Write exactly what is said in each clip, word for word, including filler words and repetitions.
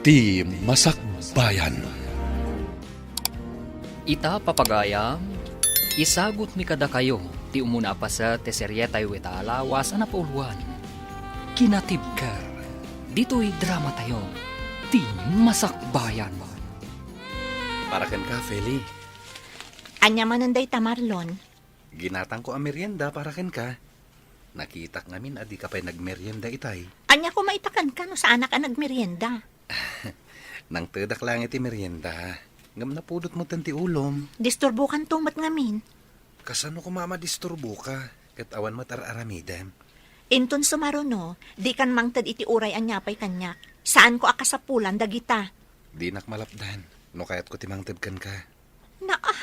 Ti Masakbayan. Ita, papagayam, isagutmi kadakayo ti umuna a paset ti serietayo ita a lawas a napauluan, Kinatibker, ditoy dramatayo, Ti Masakbayan. Para kenka, Feli. Ania manen dayta, Marlon? Ginatangko a merienda para kenka. Nakitak ngamin a dika pay nagmerienda itay. Ania koma ita kenka no saanak a nagmerienda? Nangtedak laeng iti merienda. Ngem napudot metten ti ulom. Disturbokanto met ngamin. Kasano koma a madisturboka? Ket awan met ar-aramidem. Inton sumaruno, dikan mangted iti uray ania pay kaniak. Saanko a kasapulan dagita. Dinak malapdan no kayatko ti mangted kenka. Naa.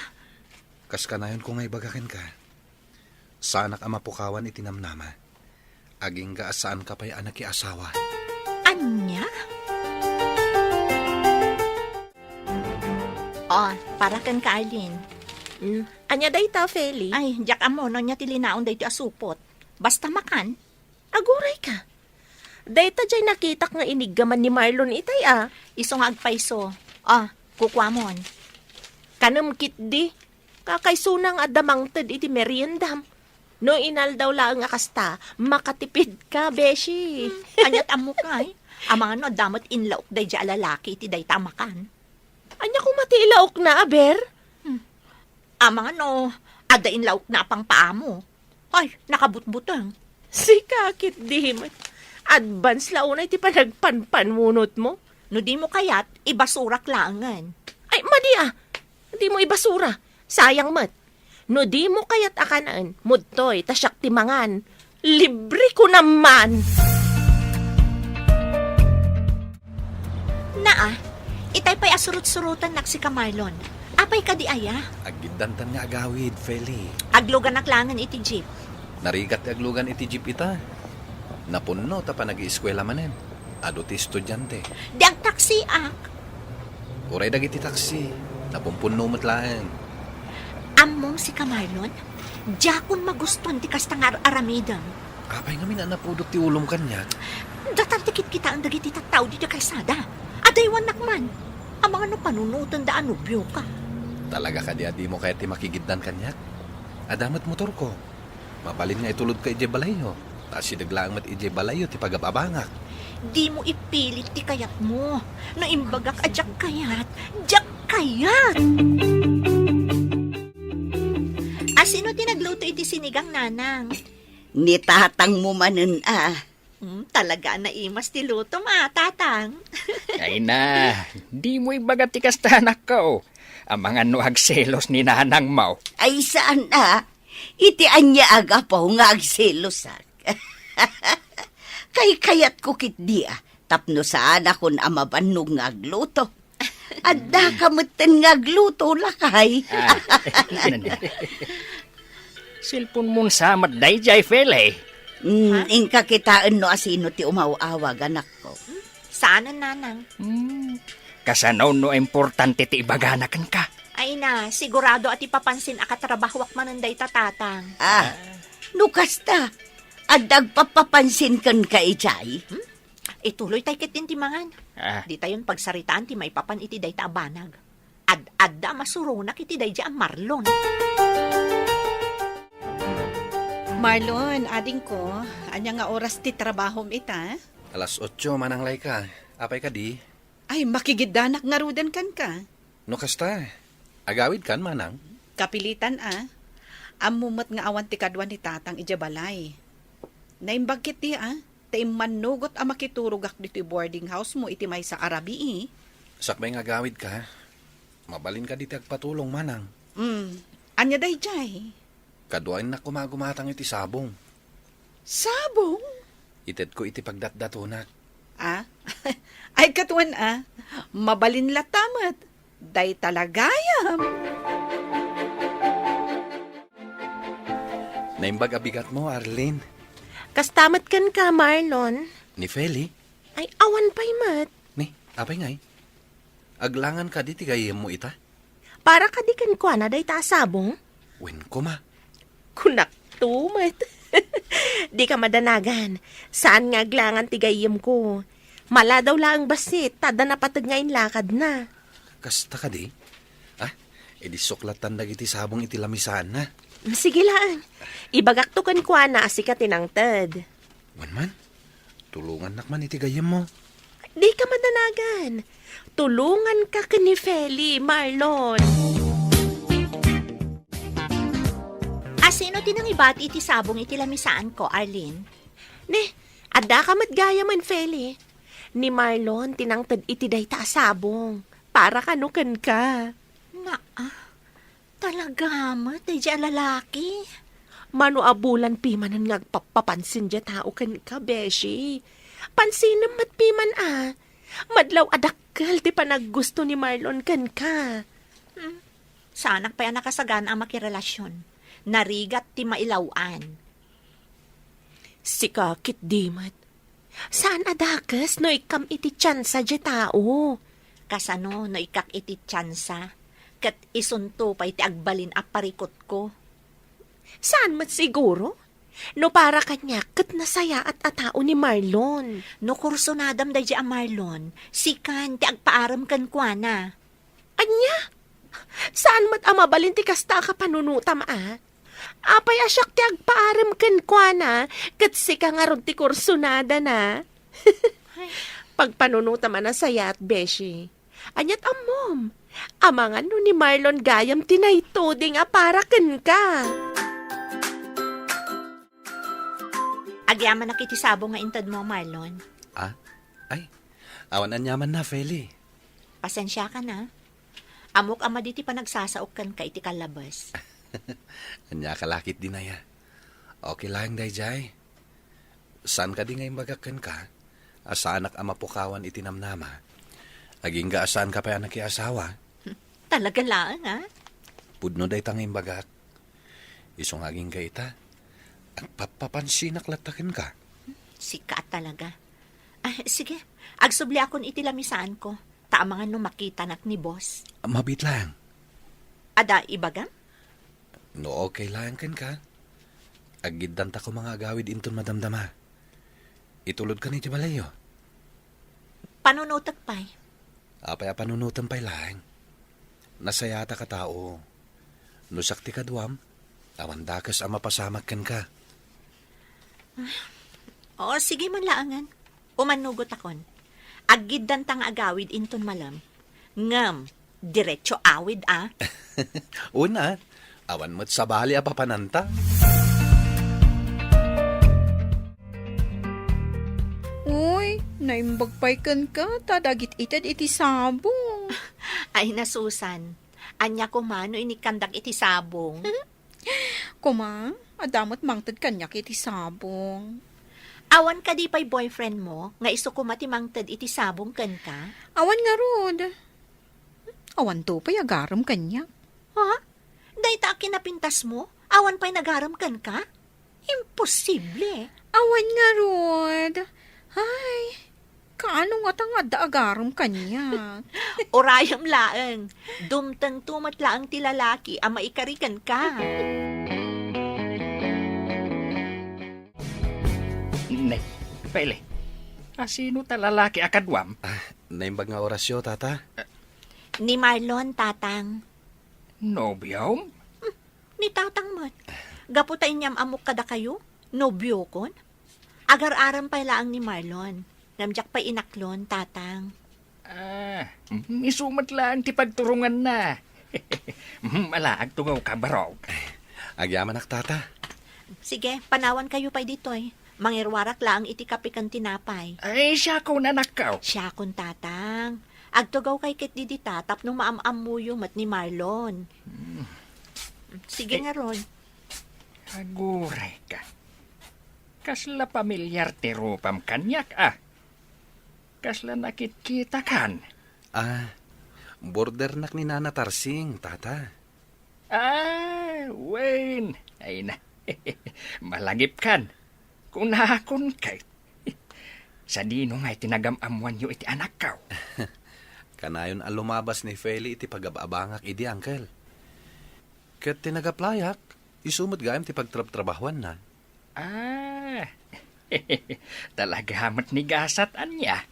Kas kanayonko nga ibaga kenka, saanak a mapukawan iti namnama. Agingga a saanka pay a nakiasawa. Ania? Oh, para kenka, Arlene. Mm, ania dayta, Feli? Ay, diak ammo no ania ti linaon daytoy a supot. Basta makan. Aguray ka. Dayta jay nakitak nga iniggaman ni Marlon itay a. Isu nga agpayso. Ah, kukuamon. Kanem ketdi. Kakaysona nga adda mangted iti meriendam. No inaldaw laeng a kasta, makatipid ka, beshi. Hmm, aniat ammok ay? Amangan no adda met inlaok daydi a lalaki iti dayta a makan. Ania koma ti ilaokna, aber? Hmm. Amangan no adda inlaokna a pangpaamo. Ay, nakabutbuteng. Sika ketdi met. Advance la unay ti panagpanpanunotmo. No dimo kayat, ibasurak laengen. Ay, madi a. Dimo ibasura. Sayang met. No dimo kayat a kanaen, mudtoy, ta siak ti mangan. Libre ko naman! Naa, itay pay a surot-surotennak sika, Marlon. Apay kadi aya? Aggiddantan nga agawid, Feli. Agluganak laengen iti jeep. Narigat ti aglugan iti jeep ita. Napunno ta panagieskuela manen. Adu ti estudiante. Di agtaksiak. Uray dagiti taksi, napumpunno met laeng. Ammom sika, Marlon? Diakon magustuan ti kasta nga ar-aramidem. Apay ngamin a napudot ti ulom kaniak? Datar ti kitkitaen dagiti tattao ditoy kalsada. Adaywannak man. Amangan no panunotenda a nobioka. Talaga kadi a dimo kayat ti makigiddan kaniak? Adda met motorko. Mabalin nga itulodka idiay balayyo. Ta asideg laeng met idiay balayyo ti pagab-abangak. Dimo ipilit ti kayatmo. No imbagak a diak kayat, diak kayat! A, sino ti nagluto iti sinigang, Nanang? Ni tatangmo manen a. Hmm, talaga a naimas ti lutom a, Tatang. Ay na, dimo ibaga ti kasta, anakko. Amangan no agselos ni nanangmo. Ay, saan a? Iti ania a gapu nga agselosak? Kaykayatko ketdi a, tapno saanakon a mabannog nga agluto. Addaka metten nga agluto, lakay. Ah, cellphone-mon sa met daydiay, Feli. Mm, inka kitaen no asino ti umaw-awag, anakko. Saanen, Nanang. Hmm, kasano no importante ti ibagana kenka? Ay na, sigurado a ti papansin a katrabahoak manen dayta, Tatang. Ah, no kasta, adda agpapapansin kenka idiay? Hmm? Ituloytay ketdin ti mangan. Ah. Ditayon pagsaritaan ti maipapan iti dayta a banag. Ad-adda a masuronak iti daydiay a Marlon. Marlon, adingko, ania nga oras ti trabahom ita? Alas otso, Manang Laika. Apay kadi? Ay, makigiddanak ngaruden kenka. No kasta, agawidkan, Manang? Kapilitan a. Ammom met nga awan ti kadua ni Tatang idiay balay. Naimbag ketdi a, ta immannugot a makiturogak ditoy boarding house mo iti maysa a rabii. Sakbay nga agawidka, mabalinka ditoy agpatulong, Manang. Mm. Ania daydiay? Kaduaennak koma a gumatang iti sabong. Sabong? Itedko iti pagdatdatonak. Ah? Ay, katuan a. Mabalin latta met. Dayta la gayam. Naimbag a bigatmo, Arlene. Kasta met kenka, Marlon. Ni Feli? Ay, awan pay met. Ni, apay ngay? Aglangan kadi ti gayyemmo ita? Para kadi kenkuana dayta a sabong? Wen koma. Kunakto met. Dika madanagan. Saan nga aglangan ti gayyemko. Maladaw laeng bassit, ta adda napateg nga inlakadna. Kasta kadi? Ah, idi suklatan dagiti sabong iti lamisaanna. Sige laeng. Ibagakto kenkuana a sika ti nangted. Wen man, tulongannak man iti gayyemmo. Dika madanagan. Tulonganka ken ni Feli, Marlon. Asino ti nangibati iti sabong iti lamisaanko, Arlene? Ne, addaka met gayamen, Feli. Ni Marlon ti nangted iti dayta a sabong. Para kano kenka. Naa, talaga met, daydiay a lalaki. Mano a bulan pimanen nga agpappapansin diay tao kenka, beshi. Pansinem met piman a. Madlaw a dakkel ti panaggusto ni Marlon kenka. Hmm. Saanak pay a nakasagana a makirelasion. Narigat ti mailaw-an. Sika ketdi met. Saan a dakes no ikkam iti tiansa diay tao? Kasano no ikkak iti tiansa, ket isunto pay ti agbalin a parikutko? Saan met siguro? No para kaniak, ket nasayaat a tao ni Marlon. No kursunadam daydiay a Marlon, sikan ti agpaarem kenkuana. Ania? Saan met a mabalin ti kasta a kapanunotam a? Apay a siak ti agpaarem kenkuana, ket sika ngarud ti kursunadana? Ay. Pagpanunotam a nasayaat, beshi. Aniat ammom? Amangan no ni Marlon gayam ti naituding a para kenka. Agyamanak iti sabong nga intedmo, Marlon. Ah? Ay, awan aniamanna, Feli. Pasensiakan a. Ammok a madi ti panagsasaok kenka iti kallabes. Ania ka la ketdi, Nay, a? Okay laeng daydiay. Saan kadi nga imbagak kenka a saanak a mapukawan iti namnama, agingga a saanka pay a nakiasawa? Talaga laeng, a? Pudno dayta nga imbagak. Isu nga agingga ita, agpappapansinak latta kenka. Sika talaga. Ah, sige, agsubliakon iti lamisaanko, ta amangan no makitanak ni boss. Mabiit laeng. Adda ibagam? No okay laeng kenka, aggiddanta koma nga agawid inton madamdama. Itulodkan iti balayyo. Panunotek pay. Apay a panunotem pay laeng? Nasayaatak a tao. No siak ti kaduam, awan dakes a mapasamak kenka. O, sige man laengen. Umannugotakon. Aggiddanta nga agawid inton malem. Ngem, diretso awid a. Una, awan met sabali a papananta. Uy, naimbag pay kenka ta dagit ited iti sabong. Ay, nasusan. Ania koma no inikkandak iti sabong? Koma, adda met mangted kaniak iti sabong. Awan kadi pay boyfriend mo nga isu koma ti mangted iti sabong kenka? Awan ngarud. Awanto pay agarem kaniak. Ha? Dayta a kinapintas mo, awan pay nagarem kenka? Imposible. Awan ngarud. Ay, kaano ngata nga adda agarem kaniak? Urayem laeng. Dumtengto met laeng ti lalaki a maikari kenka. Ne, Feli, asino ta lalaki a kaduam? Ah, naimbag nga Horacio, tata. Ni Marlon, tatang. Nobiom? Hmm, ni tatang met. Gapu ta inyam-ammok kadakayo, nobiokon. Agar-arem pay laeng ni Marlon. Ngem diak pay inaklon, tatang. Ah, mm, isu met laeng ti pagturonganna. Mm, ala, agtugawka, barok. Agyamanak, tata. Sige, panawankayo pay ditoy. Mangiruarak laeng iti kape ken tinapay. Ay, siakon, anakko. Siakon, tatang. Agtugawkay ketdi dita tapno maam-ammoyo met ni Marlon. Hmm. Sige Eh, ngarud. Aguray ka. Kasla pamilyar ti rupam kaniak, a. Kasla nakitkitakan. Ah, bordernak ni Nana Tarsing, tata. Ah, wen. Ay na. Malagipkan. Kunakon kay. Sadino nga iti nagam-ammoanyo iti anakko? Kanayon a lumabas ni Feli iti pagab-abangak idi, uncle. Ket ti nagaplayak, isu met gayam ti pagtrabtrabahuanna. Ah, talaga met ni gasat, ania?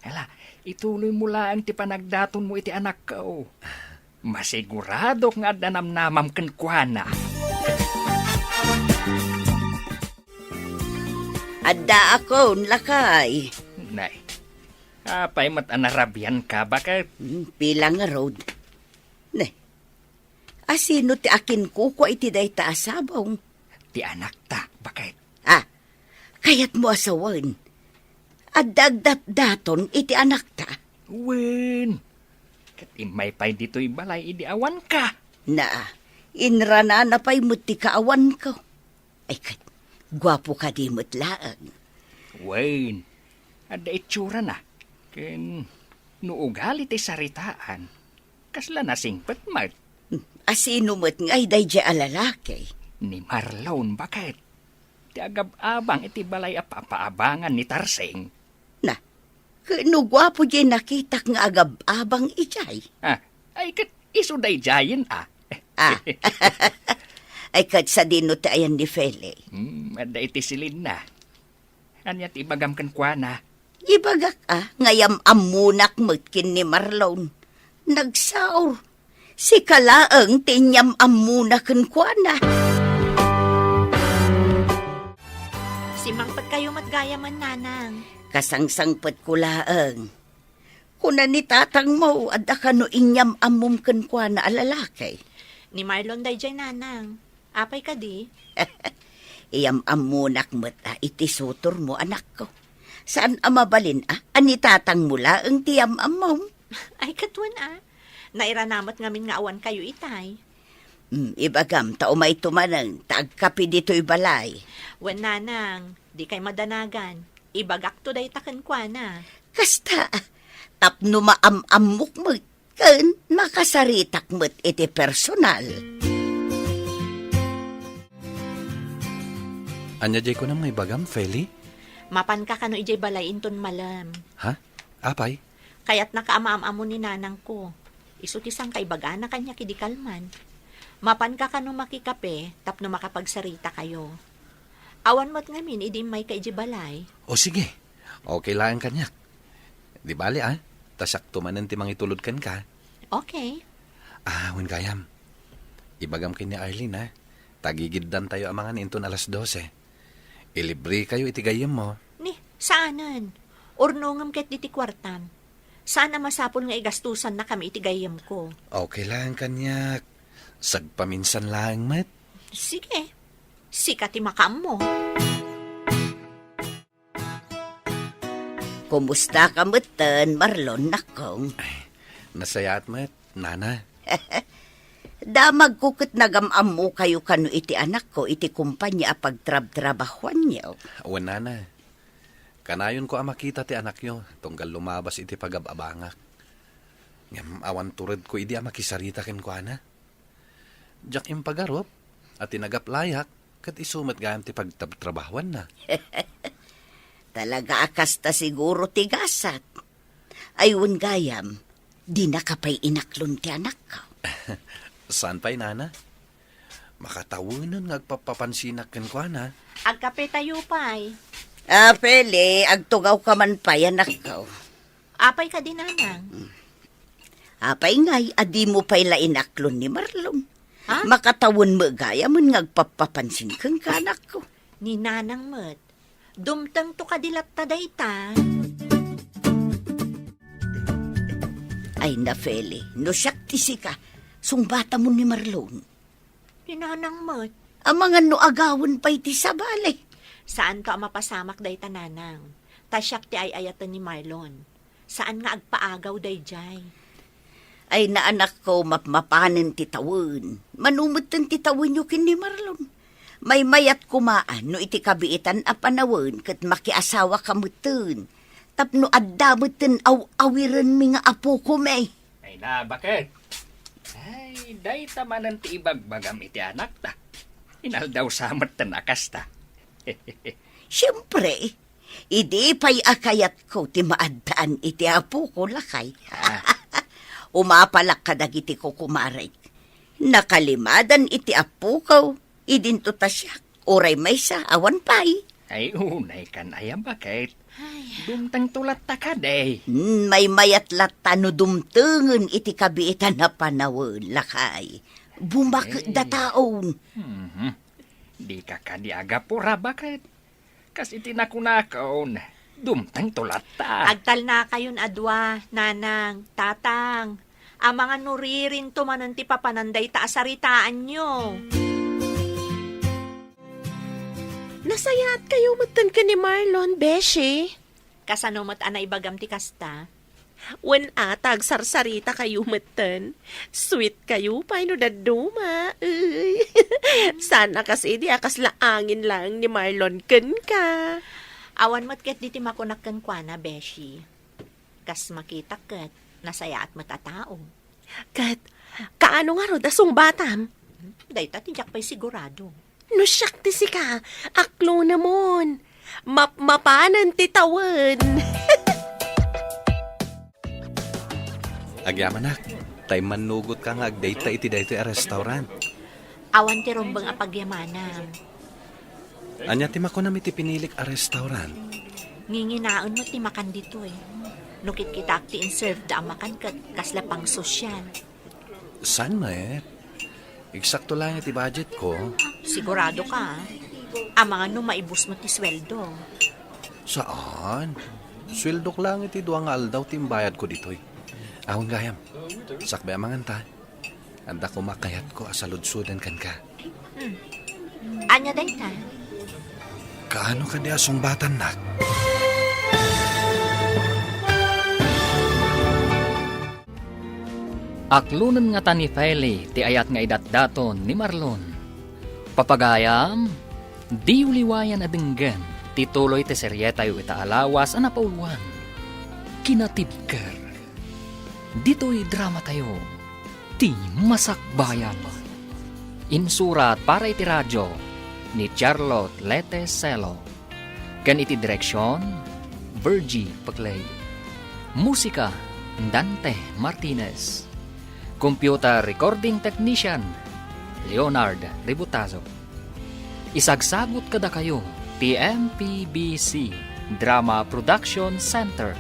Ala, ituloy mo laeng ti panagdatonmo iti anakko. Masiguradok nga adda namnamam kenkuana. Addaakon, lakay. Nay, apay met a narabianka, baket? Hmm, pila ngarud? Ne, asino ti akinkukua iti dayta a sabong? Ti anakta, baket? Ah, kayatmo a sawen, adda agdatdaton iti anakta? Wen, ket immay pay ditoy balay idi awanka. Na, inranana pay met ti kaawanko. Ay ket, guapo kadi met laeng. Wen, adda itsurana. Ken no ugali ti saritaan, kasla nasingpet met. Asino met ngay daydiay a lalaki? Ni Marlon, baket? Ti agab-abang iti balay a papaabangan ni Tarsing. Na, ket no guapo diay nakitak nga agab-abang idiay? Ah, ay ket isu daydiayen, ah. Ah. Ay ket sadino ti ayan ni Feli? Hmm, adda iti silinna. Ania ti ibagam kenkuana? Ibagak, ah, nga yam-ammonak met ken ni Marlon. Nagsaor. Sika laeng ti inyam-ammona kenkuana. Simmangpetkayo met gayamen, nanang. Kasangsangpetko laeng. Kuna ni tatangmo, adda kano inyam-ammom kenkuana a lalaki? Ni Marlon daydiay, nanang. Apay kadi? Iyam-ammonak met a iti sutormo, anakko. Saan a mabalin a, a ni tatangmo laeng ti yam-ammom? Ay, ket wen a. Nairana met ngamin nga awankayo itay. Hmm, ibagam ta umayto manen, ta agkape ditoy balay. Wen, nanang, dikay madanagan. Ibagakto dayta kenkuana. Kasta, tapno maam-ammok met, ken makasaritak met iti personal. Ania diay kunam nga ibagam, Feli? Mapanka kano idiay balay inton malem. Ha? Apay? Kayatnaka a maam-ammo ni nanangko. Isu ti sangkaibagana kaniak idi kalman. Mapanka kano makikape tapno makapagsaritakayo. Awan met ngamin idi immayka idiay balay. O sige. Okay laeng kaniak. Di bale, ah. Ta siakto manen ti mangitulod kenka. Okay. Ah, wen gayam. Ibagam ken ni Arlene, ah. Tagigiddantayo a mangan inton alas dose. Ilibrekayo iti gayyemmo. Ni, saanen. Urnongem ketdi ti kuartam. Saan a masapul nga igastosannakami iti gayyemko. Okay laeng kaniak. Sagpaminsan laeng met. Sige. Sika ti makaammo. Kumustaka metten, Marlon, nakong? Ay, nasayaat met, nana. Damagko ket nagam-ammokayo kano iti anakko iti kompania a pagtrabtrabahuanyo. Wen, nana. Kanayonko a makita ti anakyo, tunggal lumabas iti pagab-abangak. Ngem awan turedko idi a makisarita kenkuana. Diak impagarup a ti nagaplayak ket isu met gayam ti pagtrabtrabahuanna. Talaga a kasta siguro ti gasat. Ay, wen gayam, dinaka pay inaklon ti anakko. Saan pay, nana? Makatawenen nga agpappapansinak kenkuana. Agkapetayo pay. Ah, Feli, agtugawka man pay, anakko. Apay kadi, nanang? Apay ngay a dimo pay la inaklon ni Marlon? Ha? Makatawen met gayamen nga agpappapansin kenka, anakko. Ni nanang met. Dumtengto kadi latta dayta? Ay na, Feli, no siak ti sika, sungbatamon ni Marlon. Ni nanang met. Amangan no agawen pay ti sabali. Saanto a mapasamak dayta, nanang. Ta siak ti ay-ayaten ni Marlon. Saan nga agpaagaw daydiay. Ay, naanakko, mapmapanen ti tawen. Mano metten ti tawenyo ken ni Marlon. Maymayat koma no iti kabiitan a panawen ket makiasawaka metten. Tapno adda metten aw-awirenmi nga apokomi. Ay na, baket? Ay, dayta manen ti ibagbagam iti anakta. Inaldaw sa metten a kasta. Siempre, idi pay a kayatko ti maaddaan iti apoko, lakay. Ah. Umapalak kadagiti kukumarek. Nakalimadan iti apoko, idinto ta siak. Uray maysa, awan pay. Ay, unay kan aya, baket? Ay. Dumtengto latta kadi. Hmm, maymayat latta no dumtengen iti kabiitan a panawen, lakay. Bumaketda taon. Mhm. Dika kadi agapura baket. Kas iti nakunakon, dumtengto latta. Agtalnakayon a dua, nanang, tatang. Amangan no ririnto manen ti papanan dayta a saritaanyo. Nasayaat kayo metten ken ni Marlon, Beshi. Kasano met a naibagam ti kasta? Wen a, ta agsarsarita kayo metten. Sweet kayo pay no dadduma. Uy. Saan a kas idi a kasla angin laeng ni Marlon kenka. Awan met ketdi ti makunak kenkuana, Beshi. Kas makitak ket, nasayaat met a tao. Ket, kaano ngarud a sungbatam? Dayta ti diak pay sigurado. No siak ti sika, aklonemon. Mapmapanen ti tawen. Agyamanak, tay mannugot ka nga agdayta iti daytoy a restaurant. Awan ti rumbeng a pagyamanam. Ania ti makunam iti pinilik a restaurant? Nginginaen met ti makan ditoy. No kitkitaak ti inserve da a makan ket kasla pangsosyal. Saan met? Eksakto lang iti budget ko. Sigurado ka, ah? Amangan no maibus mo ti sweldo. Saan? Sweldok lang iti dua nga aldaw ti imbayad ko ditoy. Awan gayam. Sakbay amangan ta. Adda koma kayatko a saludsoden kenka. Hmm. Ania dayta? Kaano kadi a sungbatannak? Aklonen ngata ni Feli ti ayat nga idatdaton ni Marlon. Papagayam, diyo liwayan a denggen ti tuloy ti serietayo ita a lawas a napauluan. Kinatibker. Ditoy dramatayo, ti Masakbayan. Insurat para iti radio ni Charlotte Lete Celo. Ken iti direksion, Virgie Paclay. Musika, Dante Martinez. Computer recording technician, Leonard Ributazo. Isagsagut kadakayo ti M P B C Drama Production Center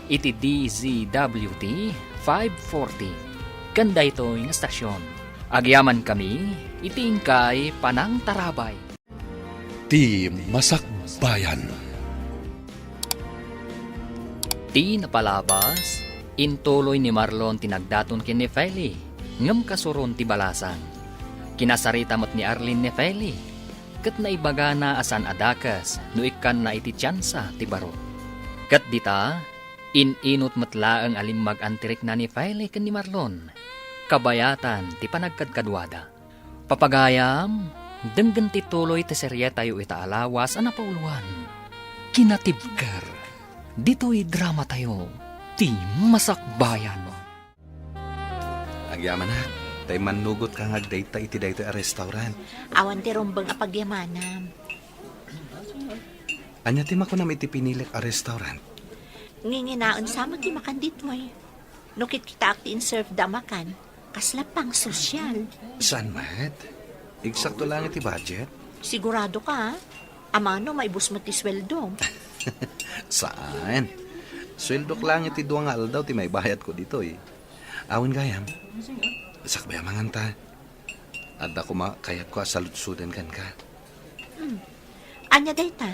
iti D Z W T five forty. Ken daytoy nga stasyon, agyamankami iti inkay panangtarabay. Ti Masakbayan. Ti napalabas, intuloy ni Marlon ti nagdaton ken ni Feli, ngem kasuron ti balasang. Kinasarita met ni Arlene ni Feli, ket naibagana a saan a dakes no ikkanna iti tiansa ti baro. Ket dita, in-inut met laeng a limmag-antirikna ni Feli ken ni Marlon, kabayatan ti panagkadkaduada. Papagayam, denggen ti tuloy ti serietayo ita a lawas a napauluan. Kinatibker. Ditoy dramatayo, ti Masakbayan. Agyamanak, tay mannugot ka nga agdayta iti daytoy a restaurant. Awan ti rumbeng a pagyamanam. Ania ti makunam iti pinilik a restaurant? Nginginaen sa met ti makan ditoy. No kitkitaak ti inserve da a makan, kasla pangsosyal. Saan met? Eksakto lang iti budget. Sigurado ka, ha? Amangan no maibus met ti sweldo. Saan? Sweldok lang iti dua nga aldaw ti maibayad ko ditoy. Awan gayam. Sakbay a manganta. Adda koma kayatko a saludsoden kenka. Hmm. Ania dayta?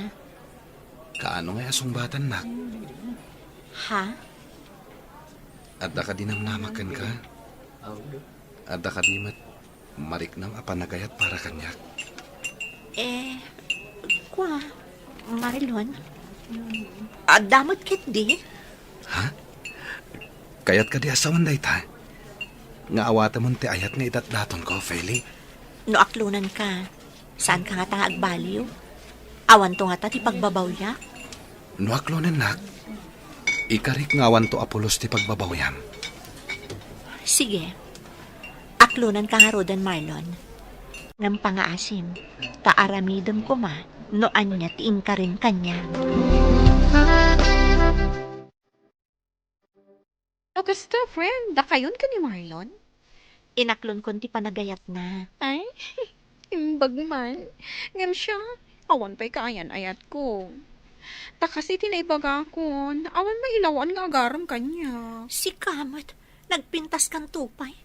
Kaano ngay a sungbatannak? Ha? Adda kadi namnamak kenka? Adda kadi met mariknam a panagayat para kaniak? Eh, kua, Marilon? Adda met ketdi? Ha? Kayat kadi a sawen dayta? Nga awatemon ti ayat nga idatdatonko, Feli? No aklonanka, saanka ngata nga agbaliw? Awanto ngata ti pagbabawyak? No aklonennak, ikarik nga awanto a pulos ti pagbabawyam. Sige. Aklonanka ngaruden, Marlon. Ngem pangaasim, ta aramidem koma no ania ti inkarim kaniak. O kasta, friend, dakayon ken ni Marlon? Inaklonkon ti panagayatna. Ay, imbag man. Ngem siya, awan pay kaayan-ayatko. Ta kas iti naibagakon, awan mailawan nga agarem kaniak. Sika met, nagpintaskan pay.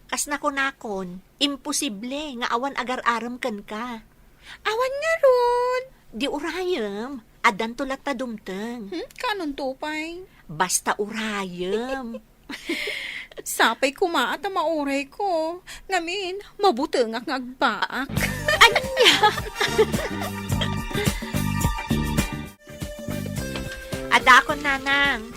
Kas nakunakon, imposible nga awan agar-arem kenka. Awan ngarud. Di urayem, addanto latta dumteng. Hmm, kaanonto pay? Basta urayem. Sapay koma ta maurayko. Ngamin, mabutengak nga agbaak. Ania? Addaakon, Nanang.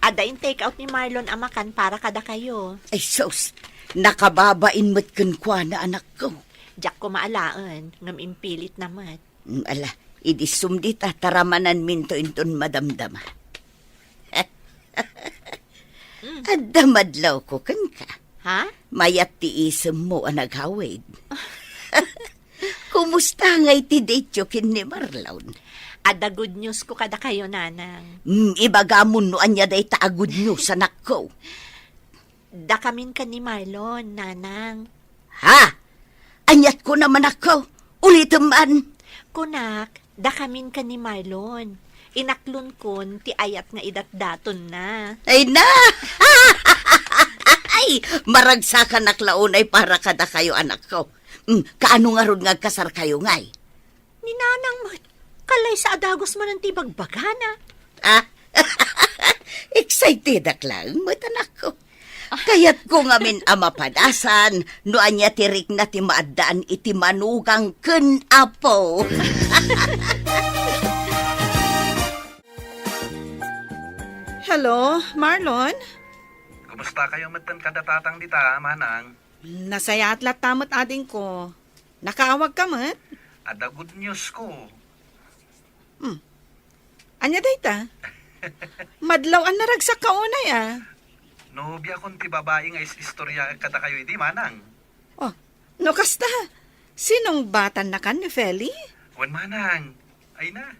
Adda in take out ni Marlon a makan para kadakayo. Ay, sus! Nakababain met kenkuana, anakko. Diak koma alaen, ngem impilitna met. Mm, ala, idi sumdita, taramananminto inton madamdama. Mm. Adda madlawko kenka. Ha? Mayat ti isemmo a naghawid. Kumusta ngay ti date-yo ken ni Marlon? Adda good news ko kadakayo, Nanang. Mm, ibagamon no ania dayta a good news, anakko. Dakamin ken ni Marlon, Nanang. Ha? Aniat kunam, anakko? Ulitem man. Kunak, dakamin ken ni Marlon. Inaklonkon ti ayat nga idatdatonna. Ay na! Ay, maragsakanak la unay para kadakayo, anakko. Mm, kaano ngarud nga agkasarkayo ngay? Ni Nanang met, kalaysa a dagus manen ti bagbagana. Ah? Excitedak laeng met, anakko. Kayatko ngamin a mapadasan no ania ti rikna ti maaddaan iti manugang ken apo. Hello, Marlon? Kumusta kayo metten kada tatang dita, Manang? Nasayaat latta met, adingko. Nakaawagka met? Adda good news ko. Hmm. Ania dayta? Madlaw a naragsakka unay, a. Nobiakon ti babai nga is-istorya kadakayo idi, Manang. Oh, no kasta, sinungbatannakan ni Feli? Wen, Manang. Ay na.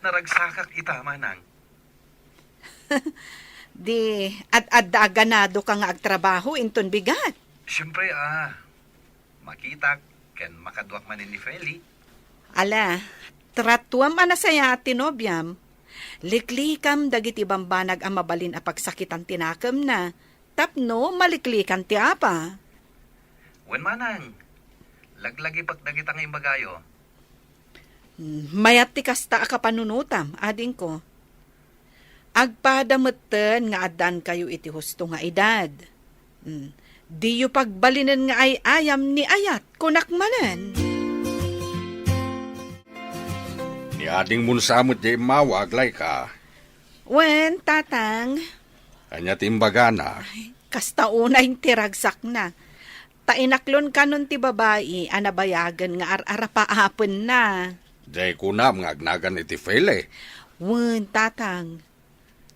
Naragsakak ita, Manang. Di, ad-adda a ganadoka nga agtrabaho inton bigat. Siyempre, a. Makitak ken makaduak manen ni Feli. Ala, tratuam a nasayaat ti nobiam. Liklikam dagiti bambanag a mabalin a pagsakitan ti nakemna, tapno maliklikan ti apa. Wen, Manang, laglagipek dagita nga imbagayo. Hmm, mayat ti kasta a kapanunotam, adingko. Agpada metten nga addankayo iti husto nga edad. Hmm, diyo pagbalinen nga ay-ayam ni ayat, kunak manen. Ni adingmon sa met diay immawag, Laika. Wen, tatang. Ania ti imbagana? Ay, kasta unay ti ragsakna. Ta inaklon kanon ti babai a nabayagen nga ar-arapaapenna. Diay kunam nga agnagan iti Feli. Wen, tatang.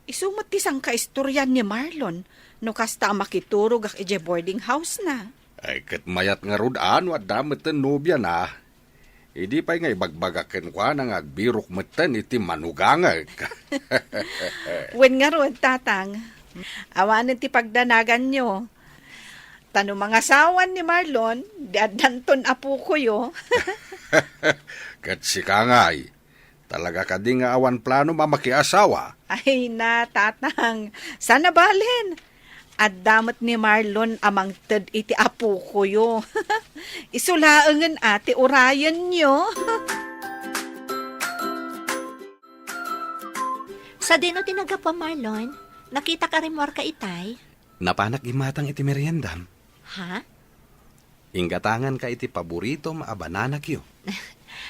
Isu met ti sangkaistorian ni Marlon no kasta a makiturogak idiay boarding house na. Ay, ket mayat ngarud a no adda metten nobiana. Idi pay nga ibagbagak kenkuana nga agbirok metten iti manugangek. Wen ngarud, tatang, awanen ti pagdanaganyo. Ta no mangasawan ni Marlon, di addanton apokoyo. Ket sika ngay, talaga kadi nga awan planom a makiasawa? Ay na, tatang, saan a balen. Adda met ni Marlon a mangted iti apokoyo. Isu laengen a ti urayenyo. Sadino ti naggapuam, Marlon? Nakitak a rimmuarka itay. Napanak gimmatang iti meriendam. Ha? Inggatanganka iti paboritom a banana cue.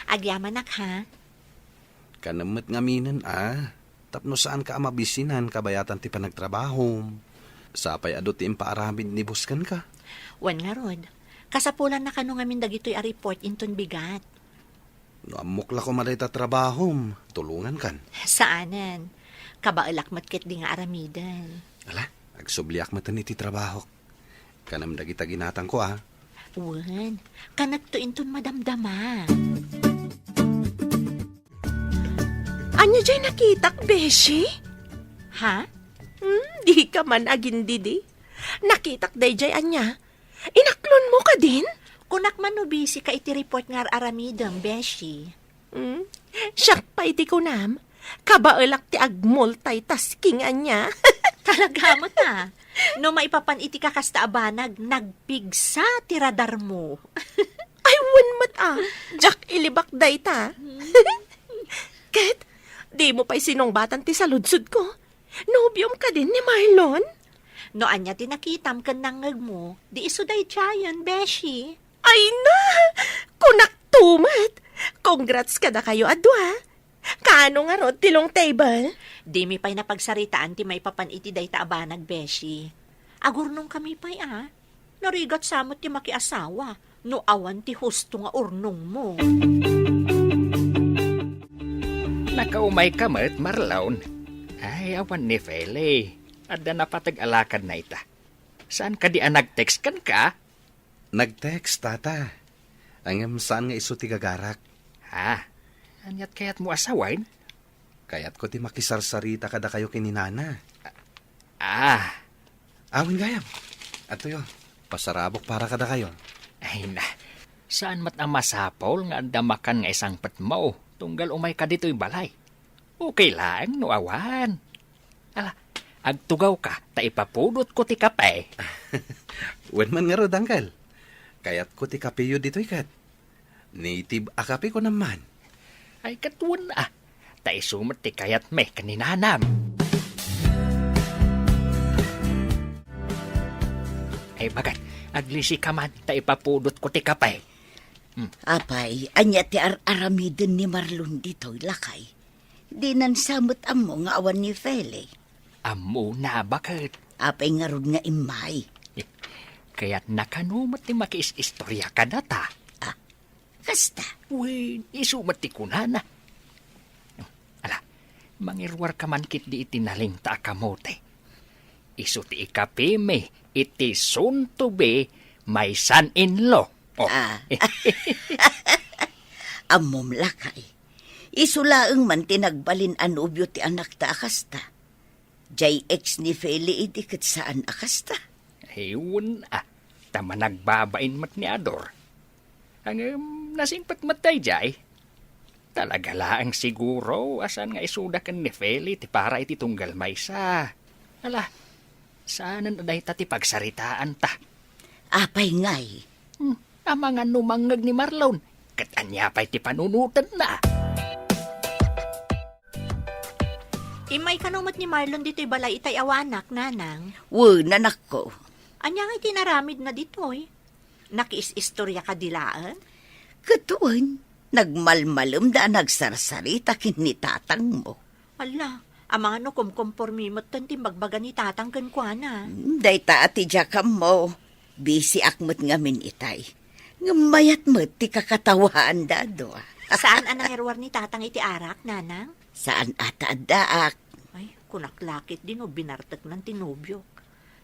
Agyamanak, ha? Kanem met ngaminen a, tapno saanka a mabisinan kabayatan ti panagtrabahom. Sapay adu ti impaaramid ni boss kenka. Wen ngarud, kasapulanna kano ngamin dagitoy a report inton bigat. No ammok la koma dayta trabahom, tulongankan. Saanen. Kabaelak met ketdi nga aramiden. Ala, agsubliak metten iti trabahok. Kanem dagita ginatangko, a. Wen, kanekto inton madamdama. Ania jay nakitak, beshi? Ha? Hmm, dika man agindidi. Nakitak dayjay ania? Inaklonmo kadin? Kunak man no bisika iti report nga ar-aramidem, beshi. Hmm? Siak pay ti kunam, kabaelak ti agmultitasking ania. Talaga met a. No maipapan iti kakasta a banag, nagpigsa ti radarmo. Ay, wen met a. Diak ilibak dayta. Ket, dimo pay sinungbatan ti saludsodko. Nobiom kadi ni Marlon? No ania ti nakitam ken nangngegmo, di isu daydiayen, beshi. Ay na! Kunak to met! Congrats kadakayo a dua. Kaano ngarud ti long table? Dimi pay napagsaritaan ti maipapan iti dayta a banag, beshi. Agurnongkami pay a. Narigat sa met ti makiasawa no awan ti husto nga urnongmo. Nakaumayka met, Marlon. Ay, awan ni Feli. Adda napateg a lakadna ita. Saan kadi a nag-text kenka? Nag-text, tata. Ngem saan nga isu ti gagarak. Ha? Aniat kayatmo a sawen? Kayatko ti makisarsarita kadakayo ken ni nana. Ah. Awen gayam. Adtoyo, pasarabok para kadakayo. Ay na, saan met a masapul nga adda makan nga isangpetmo tunggal umayka ditoy balay. Okay laeng no awan. Ala, agtugawka ta ipapudotko ti kape. Wen man ngarud, Uncle. Kayatko ti kapeyo ditoy ket. Native a kape ko naman. Ay, ket wen a. Ta isu met ti kayatmi ken ni nanam. Ay, bagat, aglisika man ta ipapudotko ti kape. Hmm. Apay, ania ti ar-aramiden ni Marlon ditoy, lakay? Dinan sa met ammo nga awan ni Feli. Ammona, baket. Apay ngarud nga immay? Kayatna kano met ti makiis-istorya kadata. Ah, kasta? Wen, isu met ti kunana. Ala, mangiruarka man ketdi iti nalingta a kamote. Isu ti ikapimi iti soon to be my son-in-law. Oh. Ah. Ammom, lakay. Isu laeng man ti nagbalin a nobio ti anakta a kasta. Jay ex ni Feli idi ket saan a kasta. Ay, wen a. Ta managbabain met ni Ador. Ngem, nasingpet met daydiay. Talaga laeng siguro a saan nga isuda ken ni Feli ti para iti tunggal maysa. Ala, saanen a dayta ti pagsaritaanta. Apay ngay? Hmm, amangan no mangngeg ni Marlon, ket ania pay ti panunotenna? Immay kano met ni Marlon ditoy balay itay awanak, nanang? Wen, anakko. Ania ngay ti inaramidna ditoy? Nakiis-istorya kadi laeng? Ket wen, nagmalmalemda a nagsarsarita ken ni tatangmo. Ala, amangan no kumkompormi metten ti imbagbaga ni tatang kenkuana. Hmm, dayta a ti diak ammo. Bisiak met ngamin itay. Ngem mayat met ti kakatawaanda a dua. Saan a nangiruar ni tatang iti arak, nanang? Saan a ta addaak. Ay, kunak la ketdi no binarteknan ti nobiok.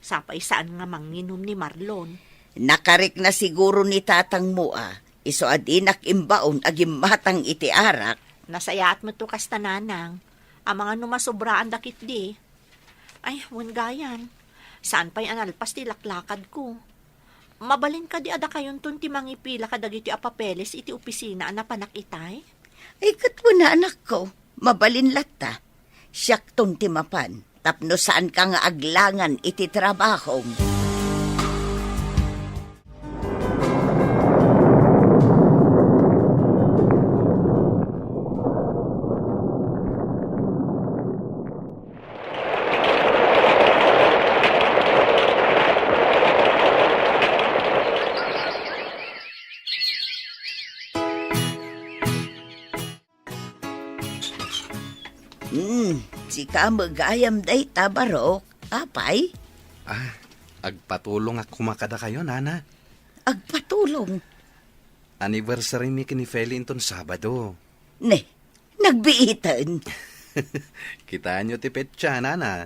Sapay saan nga manginum ni Marlon. Nakarikna siguro ni tatangmo a, isu a dinak imbaon a gimmatang iti arak. Nasayaat met to kasta, nanang. Amangan no masobraanda ketdi. Ay, wen gayam. Saan pay a nalpas ti laklakadko. Mabalin kadi a dakayonton ti mangipila kadagiti a papeles iti opisina a napanak itay? Ay, ket wen a, anakko, mabalin latta. Siakton ti mapan, tapno saanka nga aglangan iti trabahom. Hmm, sika met gayam dayta, Barok. Apay? Ah, agpatulongak koma kadakayo, nana. Agpatulong? Anniversary mi ken ni Feli inton Sabado. Ne, nagbiiten. Kitaenyo ti petsa, nana.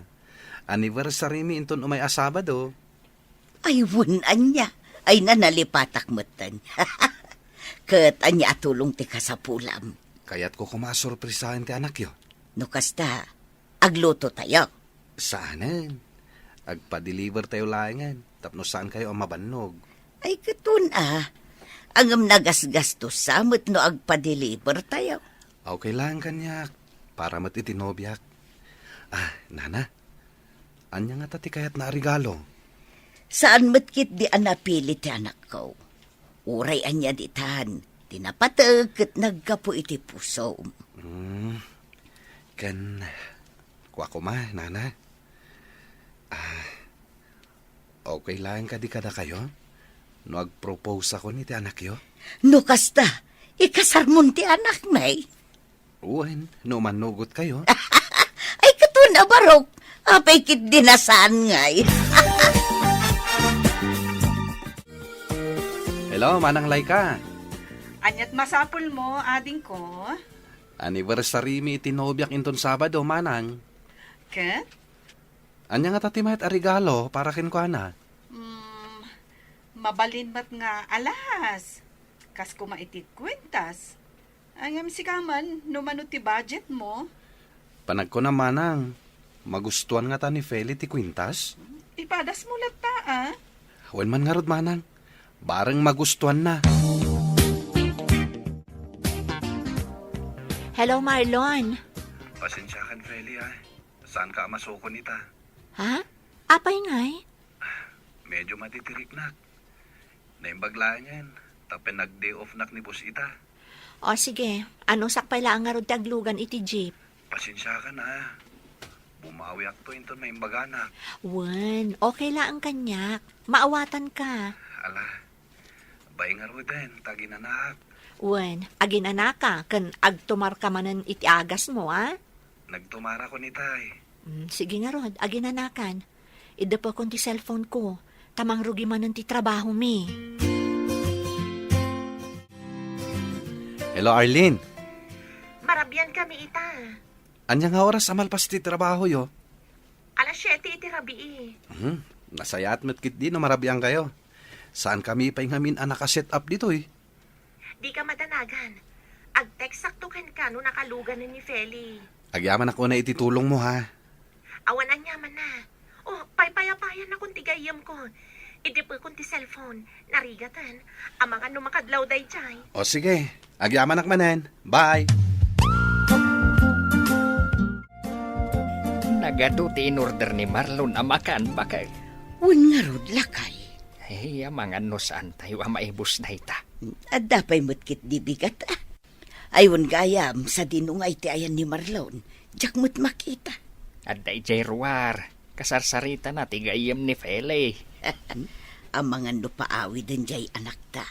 Anniversary mi inton umay a Sabado. Ay, wen ania. Ay, nalipatak metten. Ket ania a tulong ti kasapulam? Kayatko koma a sorpresaen ti anakyo. No kasta, aglutotayo? Saanen. Agpa-deliver tayo laengen, tapno saankayo a mabannog. Ay, ket wen a. Ngem nagasgastosa met no agpa-deliver tayo. Okay lang kaniak, para met iti nobiak. Ah, nana, ania ngata ti kayatna a regalo? Saan met ketdi a napili ti anakko. Uray ania ditan, ti napateg ket naggapu iti pusom. Hmm, ken kua koma, nana. Ah, okay laeng kadi kadakayo no agproposakon iti anakyo? No kasta, ikasarmon ti anakmi? Wen, no mannugotkayo. Ay, katon a barok. Apay ketdi a saan ngay. Hello, Manang Laika. Aniat masapulmo, adingko? Anniversary mi iti nobiak inton Sabado, Manang. Ket? Ania ngata ti mayat a regalo para kenkuana? Hmm, mabalin met nga alahas. Kas koma iti kwintas. Ay, ngem sika man, no mano ti budgetmo? Panagkunam, Manang, magustuan ngata ni Feli ti kwintas? Ipadasmo latta, a? Wen man ngarud, Manang. Bareng magustuanna. Hello, Marlon. Pasensiakan, Feli, a. Saanka a masukon ita? Ha? Apay ngay? Medyo matitiriknak. Naimbag laengen, tapno nag-day off-nak ni boss ita. O sige, anusak pay laeng ngarud ti aglugan iti jeep. Pasensiakan, a. Bumawiakto inton maimbaganak. Wen, okay laeng kaniak. Maawatanka. Ala, bay ngaruden, ta aginanaak. Wen, aginanaka, ken agtumarka manen iti agasmo, a? Nagtumarakon itay. Mm, sige ngarud, aginanakan. Iddepekon ti cellphone ko, ta mangrugi manen ti trabahomi. Hello, Arlene. Marabiankami ita. Ania nga oras a malpas ti trabahoyo? Alas siete iti rabii. Hmm, nasayaat met ketdi no marabiankayo. Saankami pay ngamin a naka-set up ditoy. Dika madanagan. Ag-textsakto kenka no nakaluganen ni Feli. Agyamanak unay iti tulongmo, ha? Awan aniamanna. O, paypayapayannakon ti gayyemko. Iddepekon ti cellphone. Narigaten. Amangan no makadlaw daydiay. O, sige. Agyamanak manen. Bye. Nagadu ti in-order ni Marlon a makan, baket. Wen ngarud, lakay. Ay, amangan no saantayo a maibus dayta. Adda pay met ketdi bigat, a. Ay, wen gayam, sadino ngay ti ayan ni Marlon? Diak met makita. Adda idiay ruar. Kasarsaritana ti gayyem ni Feli. Amangan no paawiden diay anakta.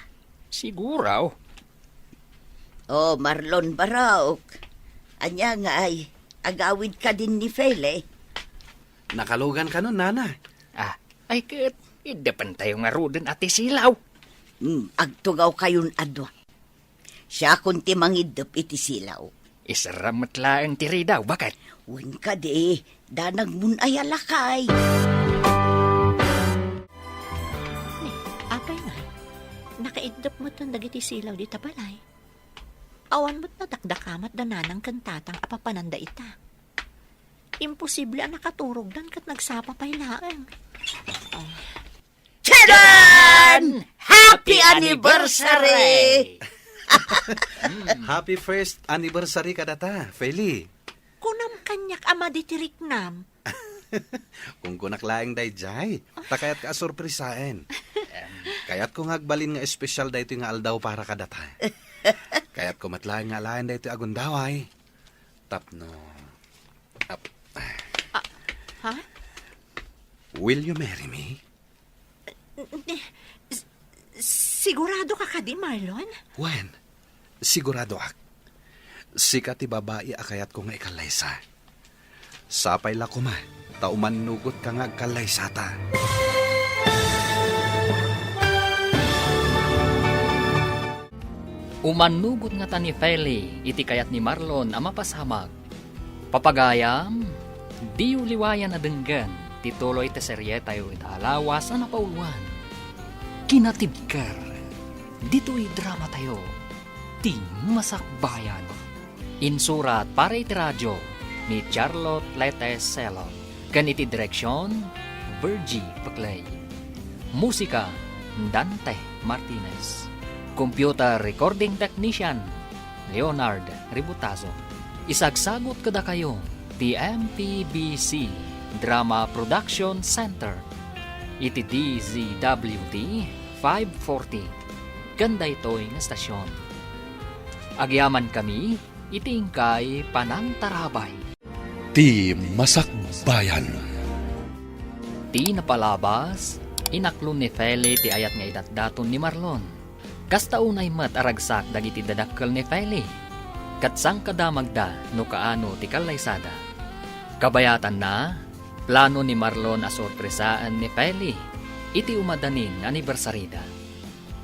Siguro. O, Marlon Barok. Ania ngay, agawid kadin ni Feli? Nakalugan kanon, nana. Ah, ay ket, iddepentayo ngaruden a ti silaw. Hmm, agtugawkayon a dua. Siakon ti mangiddep iti silaw. Isarram met laeng ti ridaw, baket. Wen kadi, danagmon aya, lakay. Ni, apay ngay, nakaiddep metten dagiti silaw dita balay. Awan met nadakdakamat da nanang ken tatang a papananda ita. Imposible a nakaturogdan ket nagsapa pay laeng. Ah. Tadaan! Happy anniversary! Happy first anniversary kadata, Feli. Kunam kaniak a madi ti riknam. Kunkunak laeng daydiay, ta kayatka a sorpresaen. Kayatko nga agbalin nga espesyal daytoy nga aldaw para kadata. Kayatko met laeng nga alaen daytoy a gundaway. Tapno, ap-, Ah, ha? Will you marry me? S-, sigurado ka kadi, Marlon? Wen, siguradoak. Sika ti babai a kayatko nga ikallaysa. Sapay la koma, ta umannugot ka nga agkallaysata. Umannugot ngata ni Feli iti kayat ni Marlon a mapasamak. Papagayam, diyo liwayan a denggen ti tuloy ti serietayo ita a lawas a napauluan. Kinatibker, ditoy dramatayo, Ti Masakbayan. Insurat para iti radio ni Charlotte Lete Selon, ken iti direksion, Virgie Peclay. Musika, Dante Martinez. Computer recording technician, Leonard Ributazo. Isagsagut kadakayo ti M P B C Drama Production Center iti D Z W T five forty ken daytoy nga estasion. Agyamankami iti inkay panangtarabay. Ti Masakbayan. Ti napalabas, inaklon ni Feli ti ayat nga idatdaton ni Marlon. Kasta unay met a ragsak dagiti dadakkel ni Feli, ket sangkadamagda no kaano ti kallaysada. Kabayatanna, plano ni Marlon a sorpresaen ni Feli iti umadanin nga anibersarida.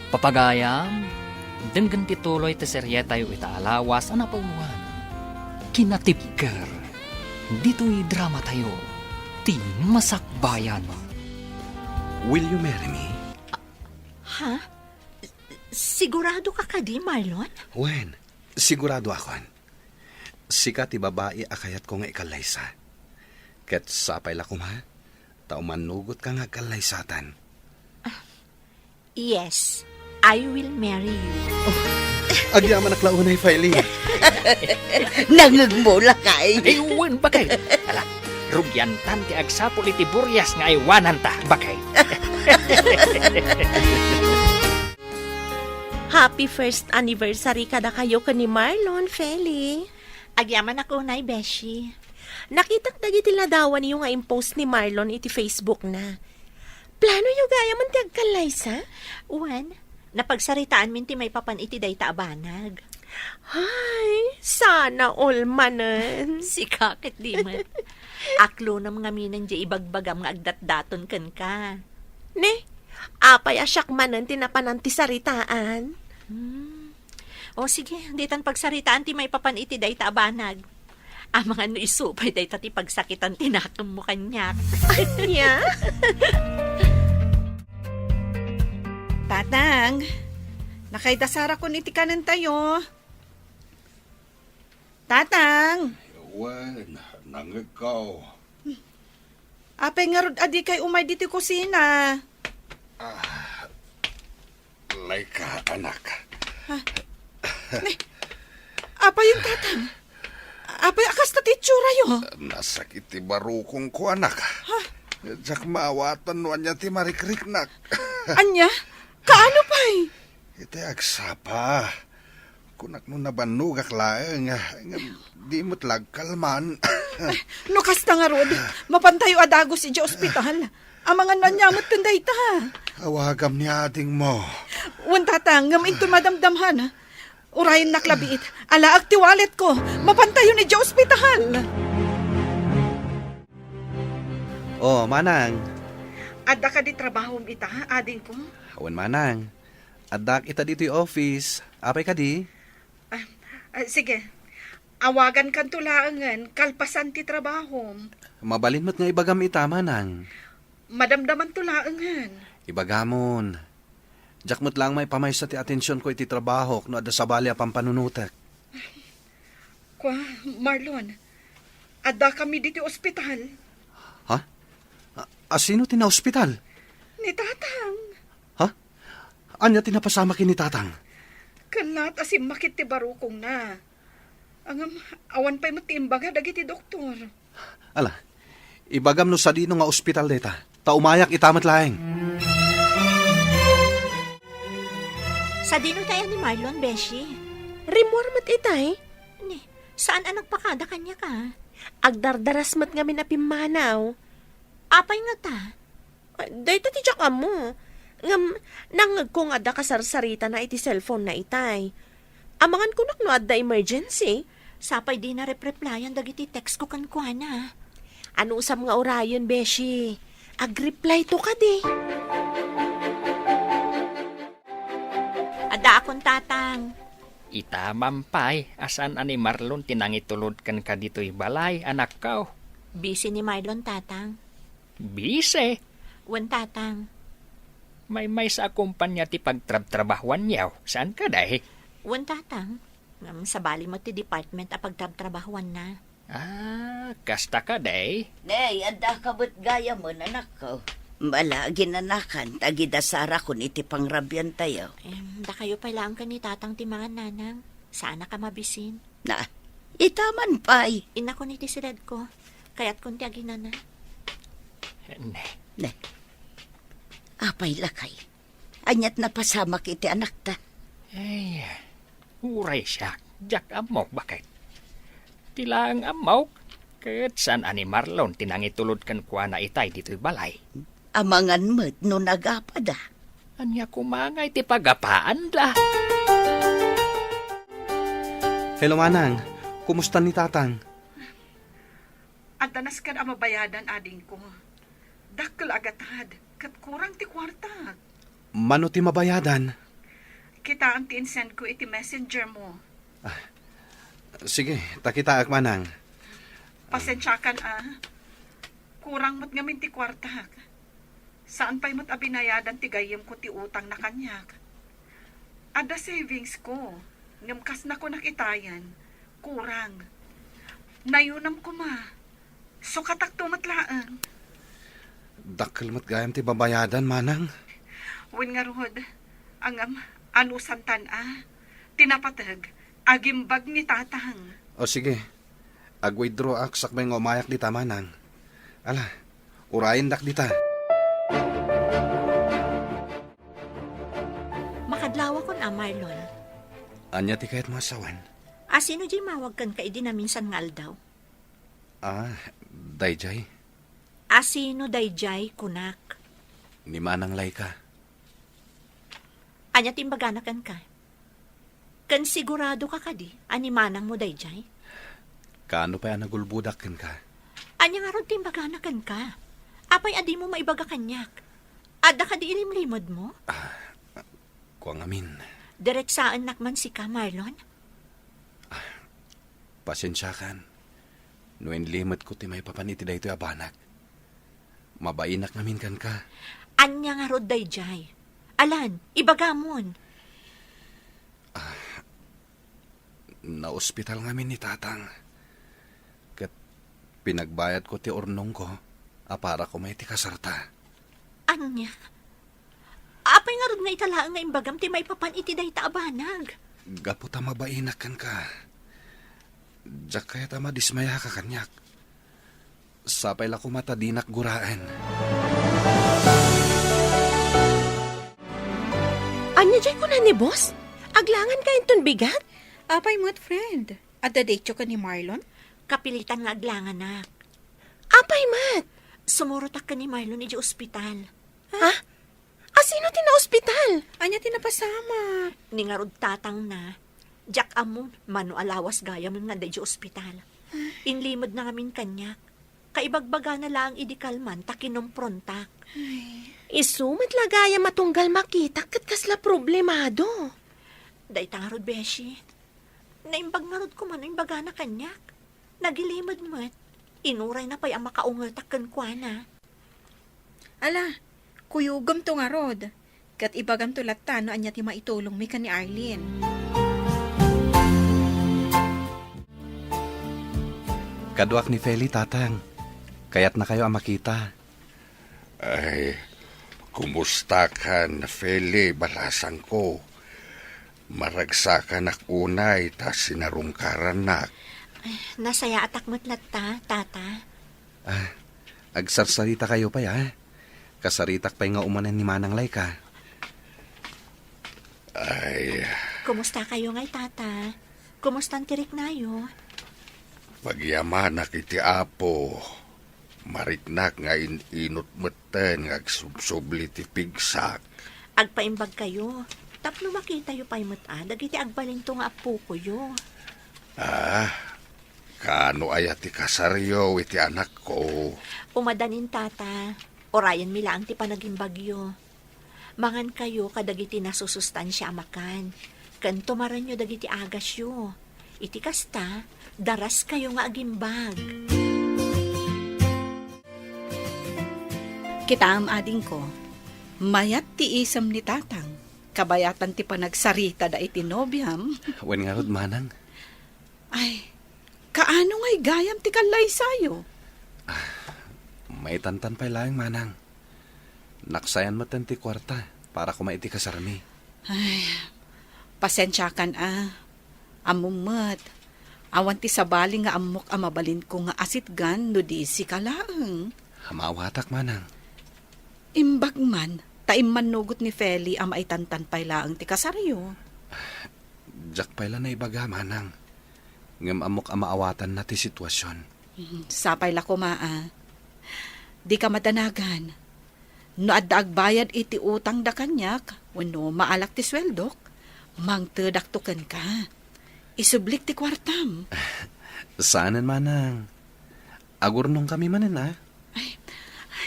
Papagayam, denggen ti tuloy ti serietayo ita a lawas a napauluan, Kinatibker. Ditoy dramatayo, Ti Masakbayan. Will you marry me? Ha? Sigurado ka kadi, Marlon? Wen, sigurado akon. Sika ti babai a kayatko nga ikallaysa. Ket sapay la koma, ta umanugot ka nga agkallaysatan. Yes, I will marry you. Agyamanak la unay, Feli. Nangngegmo, lakay. Ay, wen, bakay. Ala, rugiantan ti agsapul iti burias nga aywananta, bakay. Happy first anniversary kadakayo ken ni Marlon, Feli. Agyamanak unay, Beshi. Nakitak dagiti ladawanyo nga impost ni Marlon iti Facebook na. Planoyo gayam ti agkallaysa? Wen, napagsaritaanmin ti maipapan iti dayta a banag. Ay, sana all manen. Sika ket di met. Aklonam ngamin diay ibagbagam nga agdatdaton kenka. Ne, apay a siak manen ti napanan ti saritaan? Hmm. O sige, ditan pagsaritaan ti maipapan iti dayta a banag. Amangan no isu pay dayta ti pagsakitan ti nakemmo kaniak. Ania? Tatang, nakaidasarakon iti kanentayo. Tatang! Wen, nangngegko. Apay ngarud a dikay umay ditoy kusina? Ah, layka, anak. Ha? Ne, apay yen, Tatang? Apay a kasta ti itsura'yo? Nasakit ti barukongko, anak. Ha? Diak maawatan no ania ti marikriknak. Ania? Kaano pay? Iti agsapa. Kunak no nabannogak laeng, ngem di met la agkalman. No kasta ngarud, mapantayo a dagus idiay ospital. Amangan no ania met ken dayta. Awagam ni adingmo. Wen, Tatang, ngem inton madamdam, ha? Urayennak la biit. Alaek ti walletko. Mapantayon idiay ospital. Oh, manang. Adda kadi trabahom ita, adingko? Wen, manang. Addaak ita ditoy office. Apay kadi? Ah, ah, sige. Awagankanto laengen kalpasan ti trabahom. Mabalin met nga ibagam ita, manang. Madamdamanto laengen. Ibagamon. Diak met laeng maipamaysa ti atensionko iti trabahok no adda sabali a pampanunotek. Kua, Marlon, addakami ditoy ospital. Ha? A, a sino ti naospital? Ni Tatang. Ha? Ania ti napasamak ken ni Tatang? Kellat a simmakit ti barukongna. Ngem, awan pay met ti imbaga dagiti doktor. Ala, ibagam no sadino nga ospital dayta, ta umayak ita met laeng. Sadino tay a ni Marlon, Beshi? Rimmuar met itay. Ni, saan a nagpakada kaniak a? Agdardaras met ngamin a pimmanaw. Apay ngata? Dayta ti diak ammo. Ngem, nangngegko nga adda kasarsaritana iti cellphone na itay. Amangan kunak no adda emergency. Sapay dina repreplayan dagiti text ko kenkuana. Anusam nga urayen, Beshi? Agreply to kadi. Adda akon, Tatang. Ita man pay, a saan a ni Marlon ti nangitulod kenka ditoy balay, anakko? Busy ni Marlon, Tatang. Busy? Wen, Tatang. Maymaysa a kompania ti pagtrabtrabahuanyo, saan kadi? Wen, Tatang. Ngem sabali met ti department a pagtrabtrabahuanna. Ah, kasta kadi? Nay, adda ka met gayamen, anakko. Bala, ginanakan, ta agidasarakon iti pangrabiantayo. Em, dakayo pay laeng ken ni Tatang ti mangan, Nanang. Saanak a mabisin. Na, ita man pay. Innakon iti siledko. Kayatkon ti aginana. Ne. Ne. Apay lakay. Aniat napasamak iti anakta? Ay, uray siak. Diak ammok, baket. Ti laeng ammok, ket saan a ni Marlon ti nangitulod kenkuana itay ditoy balay. Amangan met no nagapada. Ania koma ngay ti pagapaanda? Hello, Manang. Kumusta ni Tatang? Adda nasken a mabayadan, adingko. Dakkel a gatad, ket kurang ti kuarta. Mano ti mabayadan? Kitaem ti insendko iti messenger mo. Ah, sige, ta kitaek, Manang. Pasensiakan, a. Kurang met ngamin ti kuartak. Saan pay met a binayadan ti gayyemko ti utangna kaniak. Adda savings ko, ngem kas nakunak itayen, kurang. Nayunam koma. Sukatakto met laeng. Dakkel met gayam ti babayadan, Manang. Wen ngarud, ngem, anusantan a. Ti napateg, agimbag ni Tatang. O sige, ag-withdraw ak sakbay nga umayak dita, Manang. Ala, urayendak dita. Makadlawakon a, Marlon. Ania ti kayatmo a sawen? Asino diay mawag kenka idi naminsan nga aldaw? Ah, daydiay. Asino daydiay, kunak? Ni Manang Laika. Ania ti imbagana kenka? Ken siguradoka kadi a ni manangmo daydiay? Kaano pay a nagulbodak kenka? Ania ngarud ti imbagana kenka? Apay a dimo maibaga kaniak? Adda kadi ilimlimedmo? Ah, kua ngamin. Diretsaennak man sika, Marlon. Pasensiakan no inlimedko ti maipapan iti daytoy a banag. Mabainak ngamin kenka. Ania ngarud daydiay? Alan, ibagamon. Naospital ngamin ni Tatang. Ket pinagbayadko ti urnongko a para koma iti kasarta. Ania? Apay ngarud nga ita laeng nga imbagam ti maipapan iti dayta a banag? Gapu ta mabainak kenka, diak kayat a madismayaka kaniak. Sapay la koma ta dinak guraen. Ania diay kuna ni boss? Aglanganka inton bigat? Apay met, friend? Adda daytoy ken ni Marlon? Kapilitan nga aglanganak. Apay met? Sumurotak ken ni Marlon idiay ospital. Ha? Asino ti naospital? Ania ti napasamak? Ni ngarud tatangna. Diak ammo, mano a lawas gayam nga adda idiay ospital. Inlimedna ngamin kaniak. Kaibagbagana laeng idi kalman ta kinumprontak. Ay. Isu met la gayam a tunggal makitak ket kasla problemado. Dayta ngarud, beshi. Naimbag ngarud koma no imbagana kaniak. Nagilimed met. Inurayna pay a makaungetak kenkuana. Ala, kuyogem to ngarud. Ket ibagamto latta no ania ti maitulongmi ken ni Arlene. Kaduak ni Feli, Tatang. Kayatnakayo a makita. Ay, kumustakan, Feli, balasangko? Maragsakanak unay ta sinarungkarannak. Ay, nasayaatak met latta, Tata. Ah, agsarsarita kayo pay, ah. Kasaritak pay nga umanen ni Manang Laika. Ay. Kumusta kayo ngay, Tata? Kumustan ti riknayo? Pagyamanak iti Apo. Mariknak nga in-inut metten nga agsubsubli ti pigsak. Agpaimbag kayo, tapno makitayo pay met a dagiti agbalinto nga appokoyo. Ah, kaano aya ti kasaryo iti anakko? Umadanin, Tata. Urayenmi laeng ti panagimbagyo. Mangan kayo kadagiti nasusustansia a makan, ken tumarenyo dagiti agasyo. Iti kasta, daras kayo nga agimbag. Kitaem, adingko, mayat ti isem ni Tatang, kabayatan ti panagsaritada iti nobiam. Wen ngarud, Manang. Ay, kaano ngay gayam ti kallaysayo? Ah, maitantan pay laeng, Manang. Naksayan metten ti kuarta para koma iti kasarmi. Ay, pasensiakan a. Ammom met, awan ti sabali nga ammok a mabalinko nga asitgan no di sika laeng. Maawatak, manang. Imbag man, ta immannugot ni Feli a maitantan pay laeng ti kasaryo. Diak pay la naibaga, manang. Ngem ammok a maawatanna ti sitwasion. Hmm, sapay la koma a. Dika madanagan. No adda agbayad iti utangda kaniak, wenno maalak ti sueldok, mangtedakto kenka. Isublik ti kuartam. Saanen, manang. Agurnongkami manen, a? Ay,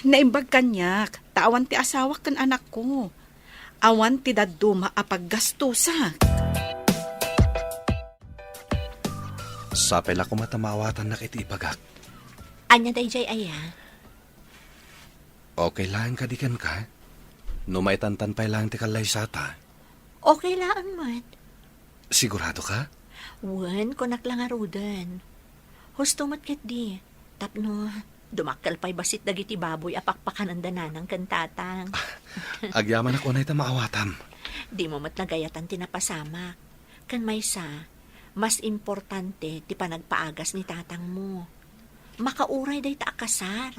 naimbag kaniak, ta awan ti asawak ken anakko. Awan ti dadduma a paggastusak. Sapay la koma ta maawatannak iti ibagak. Ania daydiay aya? Okay laeng kadi kenka? No maitantan pay laeng ti kallaysata? Okay laeng met. Siguradoka? Wen, kunak la ngaruden. Husto met ketdi, tapno dumakkel pay bassit dagiti baboy a pakpakananda nanang ken tatang. Agyamanak unay ta maawatam. Dimo met nagayatan ti napasamak. Ken maysa, mas importante ti panagpaagas ni tatangmo. Makauray dayta a kasar.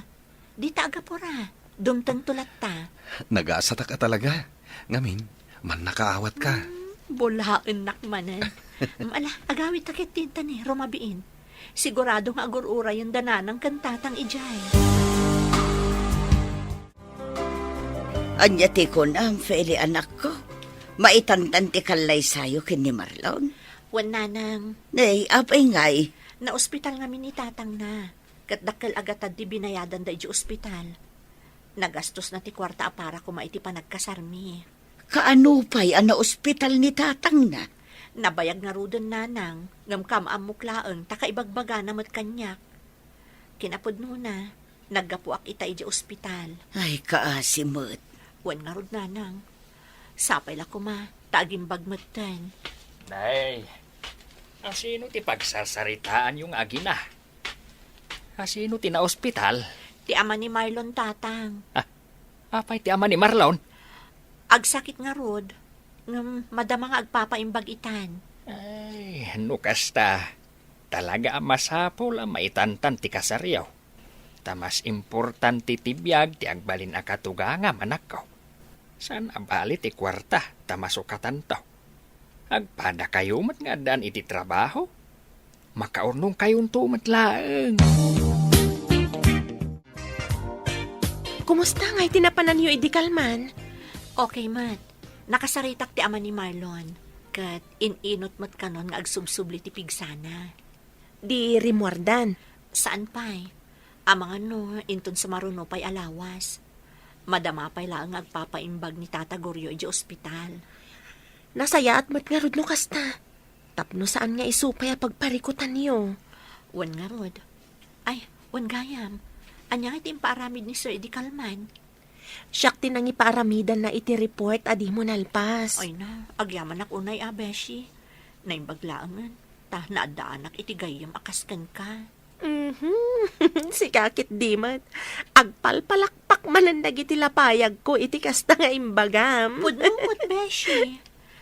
Dita agapura, dumtengto latta. Nagasatak a talaga. Ngamin, mannakaawatka. Hmm, bulaennak manen. Ala, agawidta ketdi ta ni rumabiin. Sigurado nga agur-urayenda nanang ken tatang idiay. Ania ti kunam, Feli, anakko? Maitantan ti kallaysayo ken ni Marlon? Wen, nanang. Nay, apay ngay? Naospital ngamin ni tatangna. Ket dakkel a gatad ti binayadanda idiay ospital. Nagastosna ti kuarta a para koma iti panagkasarmi. Kaano pay a naospital ni tatangna? Nabayag ngaruden, nanang, ngem kaam-ammok laeng ta kaibagbagana met kaniak. Kinapudnona, naggapuak ita idiay ospital. Ay, kaasi met. Wen ngarud, nanang. Sapay la koma, ta agimbag metten. Nay, asino ti pagsarsaritaanyo nga agina? Asino ti naospital? Ti ama ni Marlon, tatang. Ah, apay ti ama ni Marlon? Agsakit ngarud, ngem madama nga agpapaimbag itan. Ay, no kasta, talaga a masapul a maitantan ti kasaryo. Ta mas importante ti biag ti agbalin a katugangam, anakko. Saan a bali ti kuarta ta masukatanto. Agpadakayo met nga addaan iti trabaho. Makaurnongkayonto met laeng. Kumusta ngay ti napananyo idi kalman? Okay met. Nakasaritak ti ama ni Marlon, ket in-inut met kanon nga agsubsubli ti pigsana. Di rimmuardan? Saan pay. Amangan no inton sumaruno pay a lawas. Madama pay laeng nga agpapaimbag ni Tata Goryo idiay ospital. Nasayaat met ngarud no kasta. Tapno saan nga isu pay a pagparikutanyo. Wen ngarud. Ay, wen gayam. Ania ti impaaramid ni Sir idi kalman? Siak ti nangipaaramidanna iti report a dimo nalpas. Ay na, agyamanak unay a, beshi. Naimbag laengen, ta naaddaanak iti gayyem a kas kenka. Mhm. Sika ketdi met. Agpalpalakpak manen dagiti lapayagko iti kasta nga imbagam. Pudno met, beshi.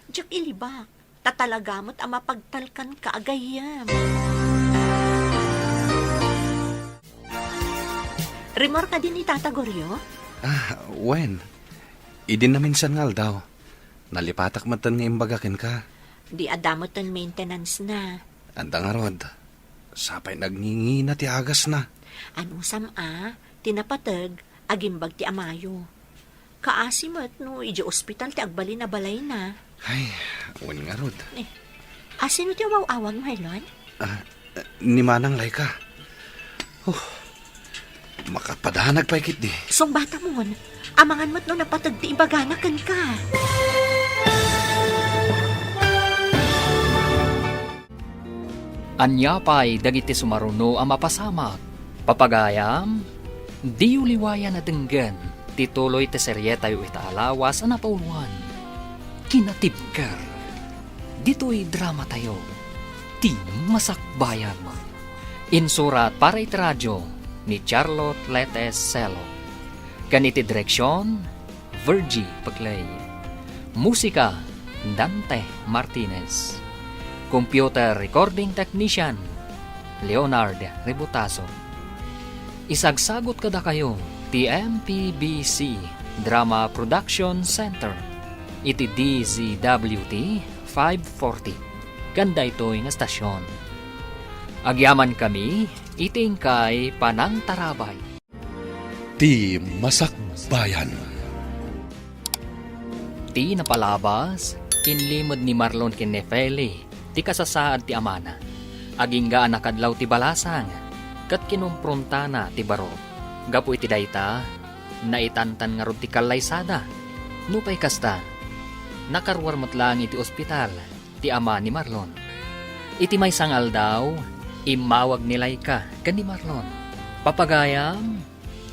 Diak ilibak. Ta talaga met a mapagtalkanka a gayyem. Rimmuar kadi ni Tata Goryo? Ah, wen. Idi naminsan nga aldaw, nalipatak metten nga imbaga kenka. Di adda metten maintenance na. Adda ngarud. Sapay nagngingina ti agasna. Anusam a, ti napateg, agimbag ti amayo. Kaasi met no idiay ospital ti agbalin a balayna. Ay, wen ngarud. Eh, asino ti umaw-awag, Marlon? Ah, ni Manang Laika. Oh, makapadanag pay ketdi. Sungbatamon, amangan met no napateg ti ibagana kenka. Ania pay dagiti sumaruno a mapasamak? Papagayam, diyo liwayan a denggen ti tuloy ti serietayo ita a lawas a napauluan, Kinatibker. Ditoy dramatayo, Ti Masakbayan. Insurat para iti radio ni Charlotte Letes Celo. Ken iti direksion, Virgie Peclay. Musika, Dante Martinez. Computer Recording Technician, Leonard Rebutaso. Isagsagut kadakayo ti M P B C Drama Production Center iti D Z W T five forty ken daytoy nga estasion. Agyamankami iti inkay panangtarabay. Ti Masakbayan. Ti napalabas, inlimed ni Marlon ken ni Feli ti kasasaad ti amana. Agingga a nakadlaw ti balasang, ket kinumpruntana ti baro. Gapu iti dayta, naitantan ngarud ti kallaysada. Nupay kasta, nakaruar met laeng iti ospital ti ama ni Marlon. Iti maysa nga aldaw, immawag ni Laika ken ni Marlon. Papagayam,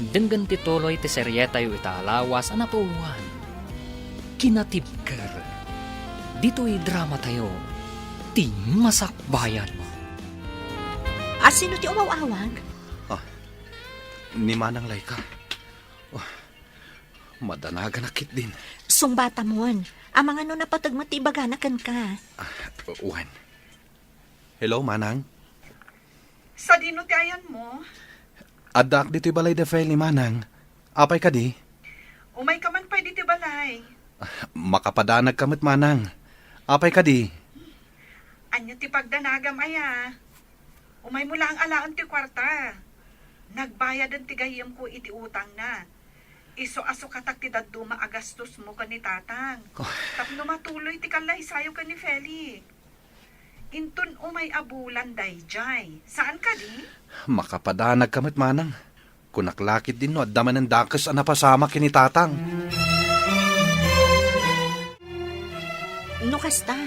denggen ti tuloy ti serietayo ita a lawas a napuowan. Kinatibker. Ditoy dramatayo, Ti Masakbayan. A, sino ti umaw-awag? Ah, ni Manang Laika. Oh, madanaganak ketdin. Sungbatamon. Amangan no napateg met ti ibagana kenka. Ah, wen. Hello, Manang. Sadino ti ayanmo? Addaak ditoy balay da Feli, Manang. Apay kadi? Umayka man pay ditoy balay. Ah, makapadanagka met, Manang. Apay kadi? Ania ti pagdanagam aya? Umaymo laeng alaen ti kuarta. Nagbayaden ti gayyemko iti utangna. Isu a sukatak ti dadduma a gastosmo ken ni Tatang. Oh. Tapno matuloy ti kallaysayo ken ni Feli. Inton umay a bulan daydiay. Saan kadi? Makapadanagka met, Manang. Kunak la ketdin no adda manen dakes a napasamak ken ni Tatang. No kasta,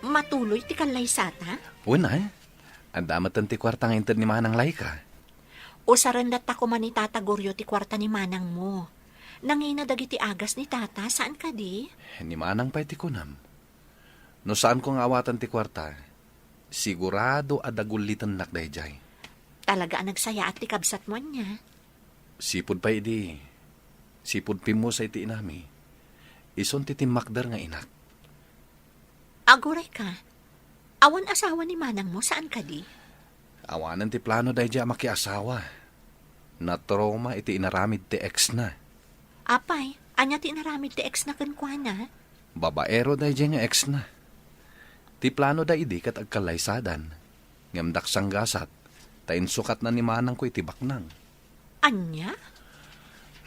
matuloy ti kallaysata? Wen, eh. Adda metten ti kuarta nga inted ni Manang Laika. Usaren latta koma ni Tata Goryo ti kuarta ni manangmo. Nangina dagiti agas ni Tata, saan kadi? Ni Manang pay ti kunam. No saanko nga awatan ti kuarta, sigurado a dagullitennak daydiay. Talaga a nagsayaat ti kabsatmo ania? Sipud pay idi, sipud pimmusa iti inami, isun ti timmakder nga inak. Aguray ka, awan asawa ni manangmo, saan kadi? Awanen ti plano daydiay a makiasawa. Natrauma iti inaramid ti ex-na. Apay, ania ti inaramid ti ex-na kenkuana? Babaero daydiay nga ex-na. Ti planoda idi ket agkallaysadan, ngem daksanggasat, ta insukatna ni manangko iti baknang. Ania?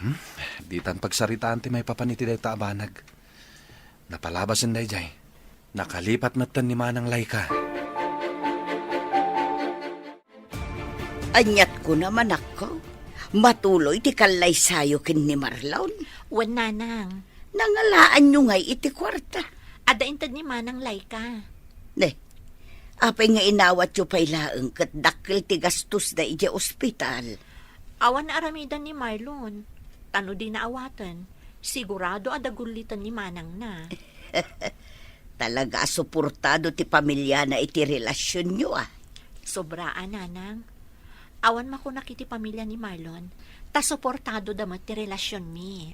Hmm? Ditan pagsaritaan ti maipapan iti dayta a banag. Napalabasen daydiay. Nakalipat metten ni Manang Laika. Aniat kuna, manakko? Matuloy ti kallaysayo ken ni Marlon? Wen, nanang. Nangalaanyo ngay iti kuarta? Adda inted ni Manang Laika. Ne, apay nga inawatyo pay laeng ket dakkel ti gastosda idiay ospital? Awan a aramidan ni Marlon. Ta no dina awaten, sigurado a dagulliten ni manangna. Talaga a suportado ti pamiliana iti relasionyo, a. Sobra a, nanang. Awan makunak iti pamilia ni Marlon, ta suportadoda met ti relasionmi.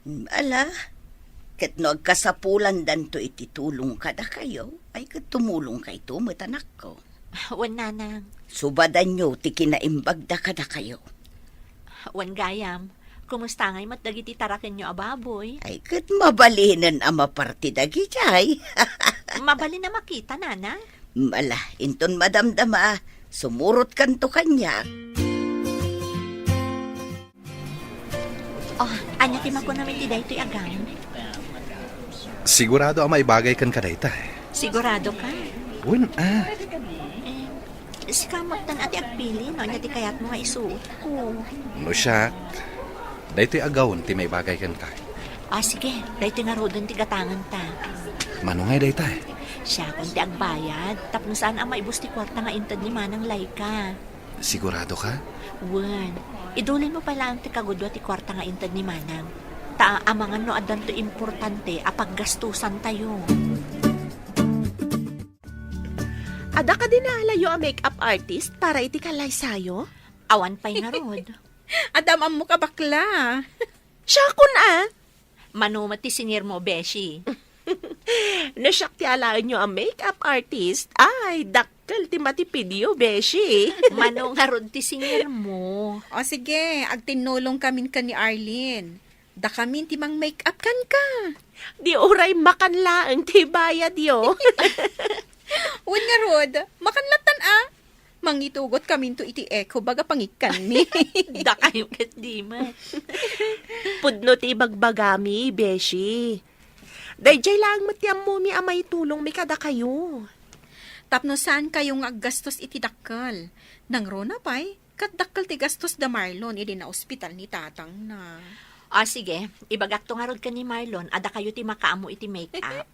Mm, ala, ket no agkasapulandanto iti tulong kadakayo, ay ket tumulongkayto met, anakko. Wen, nanang. Subadanyo ti kinaimbagda kadakayo. Wen gayam, kumusta ngay met dagiti tarakenyo a baboy? Ay, ket mabalinen a maparti dagidiay. Mabalin a makita, nanang? Ala, inton madamdama, sumurotkanto kaniak. Oh, ania ti makunam iti daytoy a gown? Sigurado a maibagay kenka dayta. Sigurado ka? Wen, a. Eh, sika met ti agpili no ania ti kayatmo nga isuotko. No siak, daytoy a gown ti maibagay kenka. Ah, sige, daytoy ngaruden ti gatangenta. Mano ngay dayta? Siakon ti agbayad, tapno saan a maibus ti kuarta nga inted ni Manang Laika. Sigurado ka? Wen, idulinmo pay laeng ti kagudua ti kuarta nga inted ni Manang. Ta amangan no addanto importante a paggastusantayo. Adda kadi naalayo a makeup artist para iti kallaysayo? Awan pay ngarud. Adda am-ammok a bakla. Siakon a. Mano met ti singirmo, beshi? No siak ti alaenyo a makeup artist, ay, dakkel ti matipidyo, beshi. Mano ngarud ti singirmo? O sige, agtinnulongkamin ken ni Arlene. Dakamin ti mang-makeup kenka. Di uray makan laeng ti bayadyo. Wen ngarud, makan lattan a. Mangitugotkaminto iti eco bag a pangikkanmi. Dakayo ket dima. Pudno ti ibagbagami, beshi. Daydiay laeng met ti ammomi a maitulongmi kadakayo. Tapno saankayo nga aggastos iti dakkel. Nangruna pay, ket dakkel ti gastos da Marlon idi naospital ni tatangna. O, sige. Ibagakto ngarud ken ni Marlon a dakayo ti makaammo iti make-up.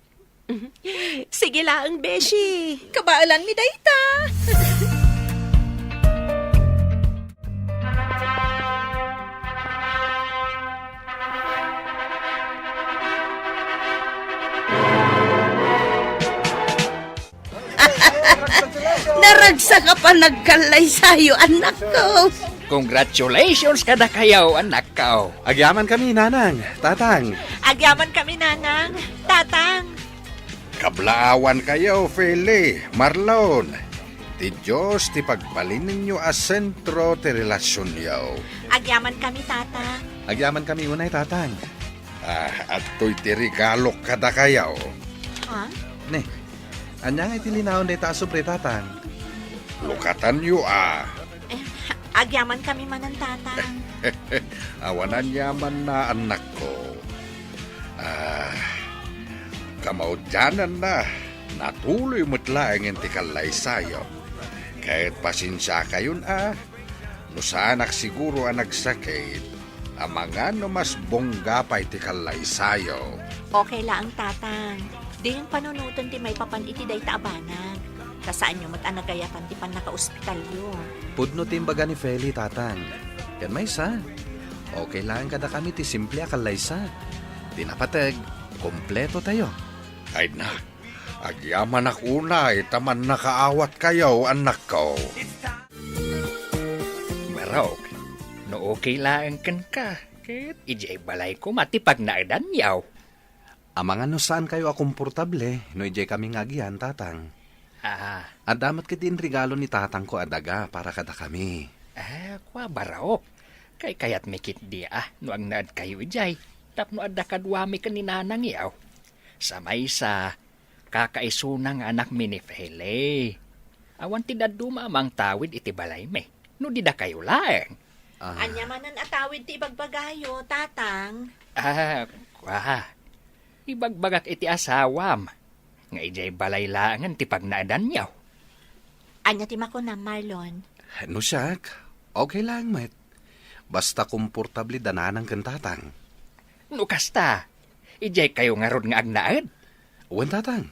Sige laeng, beshi. Kabaelanmi dayta. Naragsak a panagkallaysayo, anakko. Congratulations kadakayo, anakko. Agyamankami, Nanang, Tatang. Agyamankami, Nanang, Tatang. Kablaawankayo, Feli, Marlon. Ti Dios ti pagbalinenyo a sentro ti relasionyo. Agyamankami, Tatang. Agyamankami unay, Tatang. Ah, adtoy ti regalok kadakayo. Ha? Ne, ania ngay ti linaon dayta a sobre, Tatang? Lukatanyo a. Eh, agyamankami manen, Tatang. Awan aniamanna, annakko. Ah, kamaudiananna, natuloy met laengen ti kallaysayo. Ket pasensiakayon a, no saanak siguro a nagsakit, amangan no mas bongga pay ti kallaysayo. Okay laeng, Tatang. Diyon panunoten ti maipapan iti dayta a banag. Ta saanyo met a nagayatan ti pannakaospitalyo. Pudno ti imbaga ni Feli, Tatang. Ken maysa, okay laeng kadakami ti simple a kallaysa. Ti napateg, kompletotayo. Ay na, agyamanak unay ta mannakaawatkayo, annakko. Barok, no okay laeng kenka, ket idiay balay koma ti pagnaedanyo. Amangan no saankayo a komportable no idiay kami nga agian, Tatang. Ah. Adda met ketdi inregalo ni tatangko a daga para kadakami. Ah, kua, Barok. Kaykayatmi ketdi a no agnaedkayo idiay tapno adda kaduami ken ni nanangyo. Sa maysa, kakaisuna nga anakmi ni Feli. Awan ti dadduma a mangtawid iti balaymi no di dakayo laeng. Ah. Ania manen a tawid ti ibagbagayo, Tatang? Ah, kua. Ibagbagak iti asawam nga idiay balay laengen ti pagnaedanyo. Ania ti makunam, Marlon? No siak, okay laeng met. Basta komportable da nanang ken tatang. No kasta, idiay kayo ngarud nga agnaed? Wen, tatang.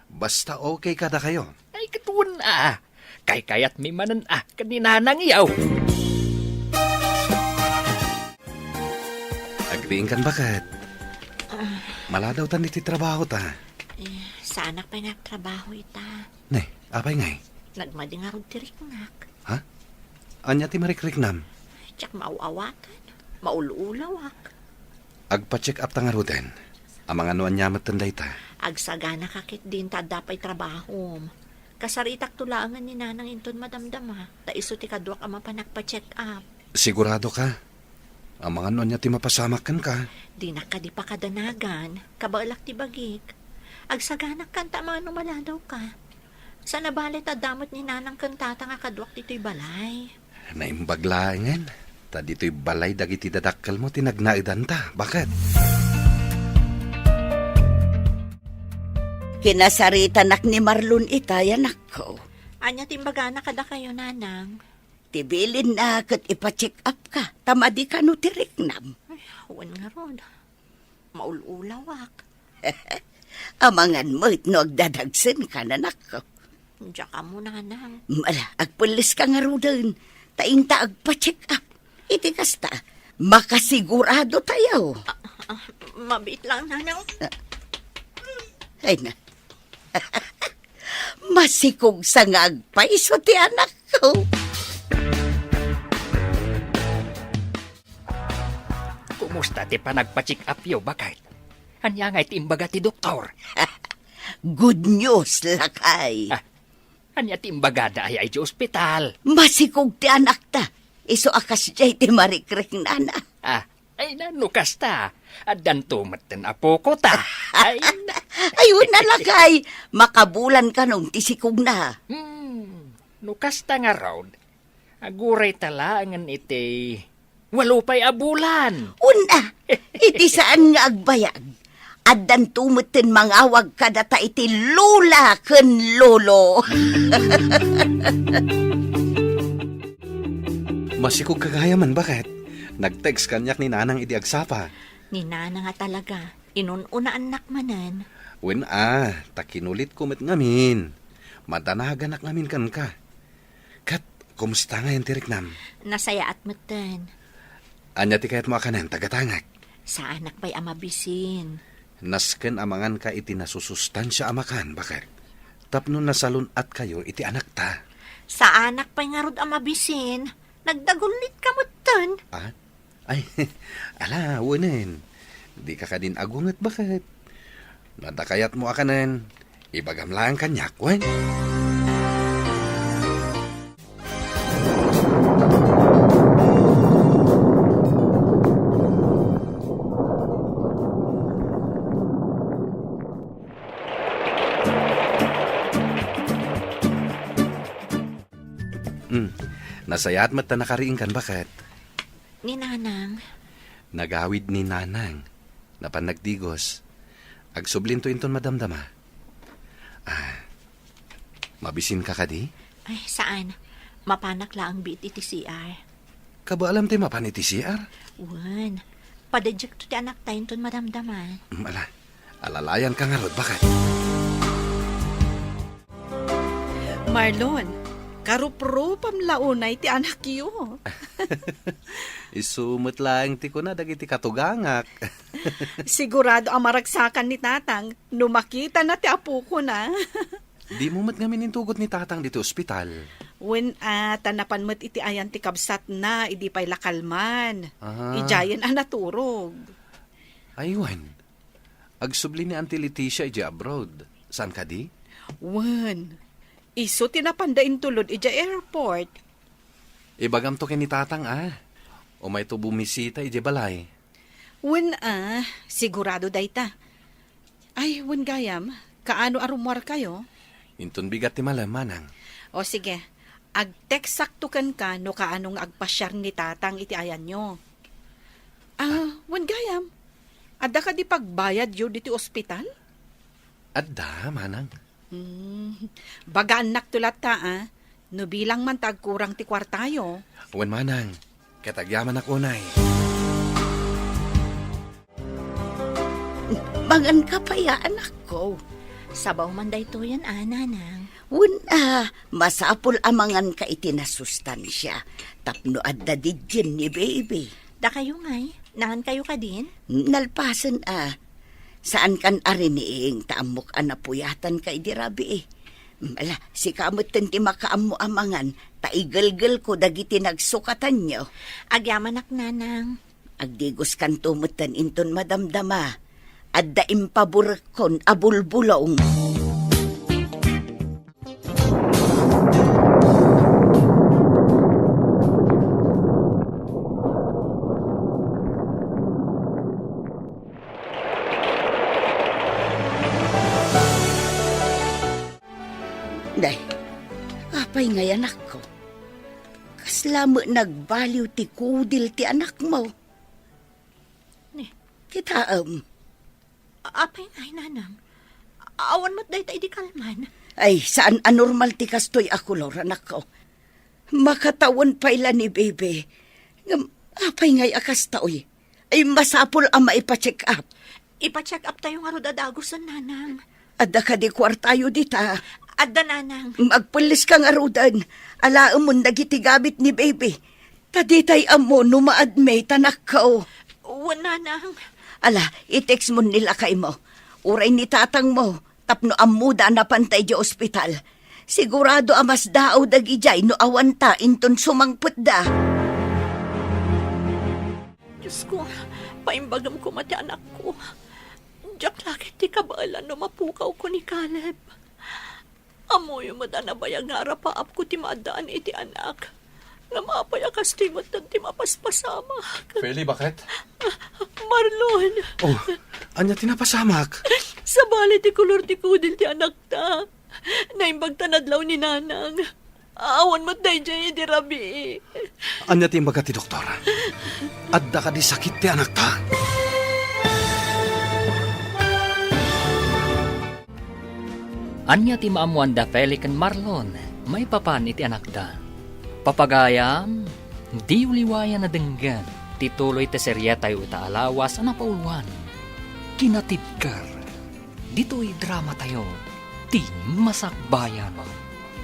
Basta okay kadakayo. Ay, ket wen a. Kaykayatmi manen a ken ni nanangyo. Agriingkan, baket. Ah. Maladawtan iti trabaho ta. Eh, saanak pay nga agtrabaho ita. Ne, apay ngay? Nagmadi ngarud ti riknak. Ha? Ania ti marikriknam? Diak maaw-awatan. Maul-ulawak. Agpa-check up ta ngaruden. Amangan no ania metten dayta. Agsaganaka ketdin ta adda pay trabahom. Kasaritakto laengen ni nanang inton madamdama, ta isu ti kaduak a mapan agpa-check up. Sigurado ka? Amangan no ania ti mapasamak kenka. Dinak kadi pakadanagan, kabaelak ti bagik. Agsaganak kanta amangan no maladawka. Sana bale ta adda met ni nanang ken tatang a kaduak ditoy balay. Naimbag laengen, ta ditoy balay dagiti dadakkelmo ti nagnaedanta, baket. Kinasaritanak ni Marlon ita, anakko. Ania ti imbagana kadakayo, nanang? Ti bilinna ket ipa-check up ka, ta madi kano ti riknam. Ay, wen ngarud. Maul-ulawak. Amangan met no agdadagsenka, anakko. Diak ammo, nanang. Ala, agpelleska ngaruden, ta inta agpa-check up. Iti kasta, makasigurado tayo. Ah, ah, mabiit lang, nanang. Ay na. Masikog sa nga agpayso ti anakko. Kumusta ti panagpa-check up yo, baket? Ania ngay ti imbaga ti doktor? Good news, lakay. Ah, ania ti imbagada aya idiay ospital? Masikog ti anakta. Isu a kasdiay ti marikriknana. Ah, ay na, no kasta, addanto metten apoko ta. Ay na. Ay, una, lakay. Makabulan kanon ti sikogna. Hmm, no kasta ngarud, aguray ta laengen iti walo pay a bulan. Una, iti saan nga agbayag, addanto metten mangawag kadata iti lola ken lolo. Masikog ka gayamen, baket? Nag-text kaniak ni Nanang idi agsapa. Ni Nanang a talaga, inun-unaannak manen. Wen a, ta kinulitko met ngamin. Madanaganak ngamin kenka. Ket, kumusta ngayen ti riknam? Nasayaat metten. Ania ti kayatmo a kanen, tagatangek? Saanak pay a mabisin. Nasken a manganka iti nasusustansia a makan, baket? Tapno nasalun-atkayo iti anakta. Saanak pay ngarud a mabisin. Nagdagullitka metten. Ah? Ay, ala, wenen. Dika kadin agunget, baket? No adda kayatmo a kanen, ibagam laeng kaniak, wen? Hmm. Nasayaat met ta nakariingkan, baket? Ni Nanang. Nagawid ni Nanang. Napan nagdigos. Agsublinto inton madamdama. Ah, mabisinka kadi? Ay, saan. Mapanak laeng biit iti C R. Kabaalam ti mapan iti C R? Wen. Padadjekto ti anakta inton madamdama. Mm, ala. Alalayanka ngarud, baket? Marlon, karuprupam la unay ti anakyo. Isu met laeng ti kuna dagiti katugangak. Sigurado a maragsakan ni Tatang no makitana ti apokona. Dimo met ngamin intugot ni Tatang ditoy ospital? Wen a, ta napan met iti ayan ti kabsatna idi pay la kalman. Ah. Idiayen a naturog. Ay, wen. Agsubli ni Auntie Leticia idiay abroad. Saan kadi? Wen. Isu ti napanda intulod idiay airport. Ibagamto ken ni Tatang, a. Umayto bumisita idiay balay. Wen a, sigurado dayta. Ay, wen gayam, kaano a rummuarkayo? Inton bigat ti malem, manang. O sige, agteksakto kenka no kaano nga agpasiar ni Tatang iti ayanyo. Ah, wen gayam, adda kadi pagbayadyo ditoy ospital? Adda, manang. Hmm, bagaannakto latta, a. No bilang man ta agkurang ti kuartayo. Wen, manang, ket agyamanak unay. Manganka pay a, anakko. Sabaw man daytoyen a, nanang. Wen a, masapul a manganka iti nasustansia tapno adda didien ni baby. Dakayo ngay, nangankayo kadin? Nalpasen a. Saankan a riniing ta ammok a napuyatanka idi rabii. Ala, sika metten ti makaammo a mangan, ta igelgelko dagiti nagsukatanyo. Agyamanak, nanang. Agdigoskanto metten inton madamdama. Adda impaburekkon a bulbulong. Day, apay ngay, anakko? Kasla met nagbaliw ti kudil ti anakmo. Ni? Kitaem. A-, apay ngay, nanang? Awan met dayta idi kalman. Ay, saan a normal ti kastoy a kolor, anakko. Makatawen pay la ni baby. Ngem, apay ngay a kastoy? Ay, masapul a maipa-check up. Ipa-check up tayo ngarud a dagusen, nanang. Adda kadi kuartayo dita? Adda, nanang. Agpelleska ngaruden. Alaemon dagiti gamit ni baby. Ta ditay ammo no ma-admit, anakko. Wen, nanang. Ala, i-text mon ni lakaymo. Uray ni tatangmo, tapno ammoda a napanta idiay ospital. Sigurado a masdaaw dagidiay no awanta inton sumangpetda. Diosko, paimbagam koma ti anakko. Diak la ket ti kabaelan no mapukawko ni Caleb. Ammoyo met a nabayag nga arapaapko ti maaddaan iti anak. Ngem apay a kastoy met ti mapaspasamak? Feli, bakit? Marlon! Oh, ania ti napasamak? Sabali ti kolor ti kudil ti anakta. Naimbag ta nadlaw ni Nanang. Awan met daydiay idi rabii. Ania ti imbaga ti doktor? Adda kadi sakit ti anakta? Ania ti maammoanda Feli ken Marlon maipapan iti anakda? Papagayam, diyo liwayan a denggen ti tuloy ti serietayo ita a lawas a napauluan, Kinatibker. Ditoy dramatayo, Ti Masakbayan.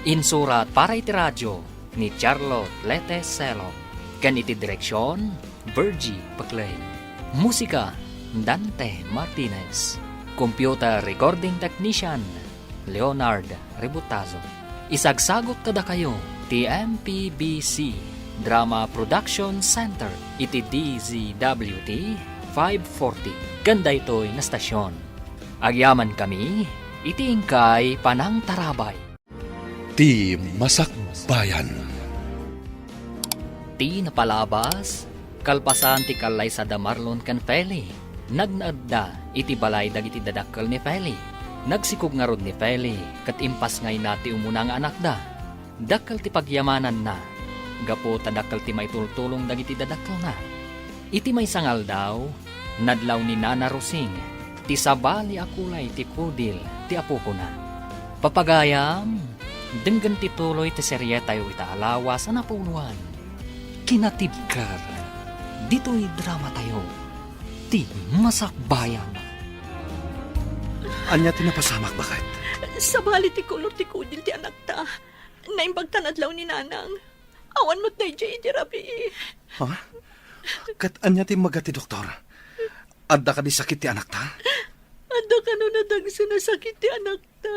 Insurat para iti radio ni Charlotte Lete Selo, ken iti direksion, Virgie Peclay. Musika, Dante Martinez. Computer recording technician, Leonard Rebutazo. Isagsagut kadakayo ti M P B C Drama Production Center iti D Z W T five forty ken daytoy nga stasyon. Agyamankami iti inkay panangtarabay. Ti Masakbayan. Ti napalabas, kalpasan ti kallaysada Marlon ken Feli, nagnaedda iti balay dagiti dadakkel ni Feli. Nagsikog ngarud ni Feli ket impasngayna ti umuna nga anakda. Dakkel ti pagyamananna, gapu ta dakkel ti maitultulong dagiti dadakkelna. Iti maysa nga aldaw, nadlaw ni Nana Rosing ti sabali a kulay ti kudil ti apokona. Papagayam, denggen ti tuloy ti serietayo ita a lawas a napauluan, Kinatibker. Ditoy dramatayo, Ti Masakbayan. Ania ti napasamak, baket? Sabali ti kolor ti kudil ti anakta. Naimbag ta nadlaw ni Nanang. Awan met daydiay idi rabii. Ha? Ket ania ti imbaga ti doktor? Adda kadi sakit ti anakta? Adda kano nadagsen a sakit ti anakta.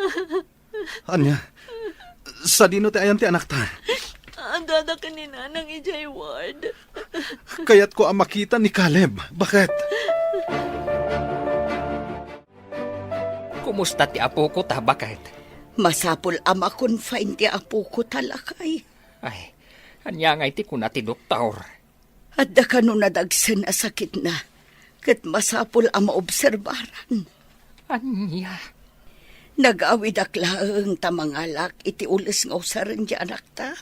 Ania? Sadino ti ayan ti anakta? Addada ken ni Nanang idiay ward. Kayatko a makita ni Caleb. Baket? Kumusta ti apokota, baket? Masapul a ma-confine ti apokota, lakay. Ay, ania ngay ti kuna ti doktor? Adda kano nadagsen a sakitna, ket masapul a maobserbaran. Ania? Nagawidak laeng ta mangalak iti ules nga usaren ti anakta.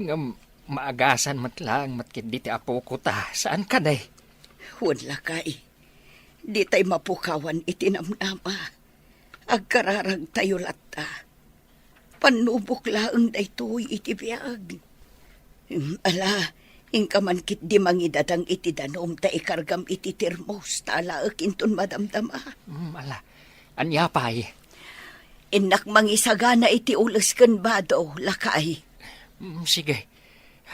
Ngem maagasan met laeng met ketdi ti apokota, saan kadi? Wen, lakay. Ditay mapukawan iti namnama. Agkararagtayo latta. Pannubok laeng daytoy iti biag. Em, ala, inka man ketdi mangidadang iti danum ta ikargam iti termos ta alaek inton madamdama. Mm, ala, ania pay? Innak mangisagana iti ules ken bado, lakay. Mm, sige.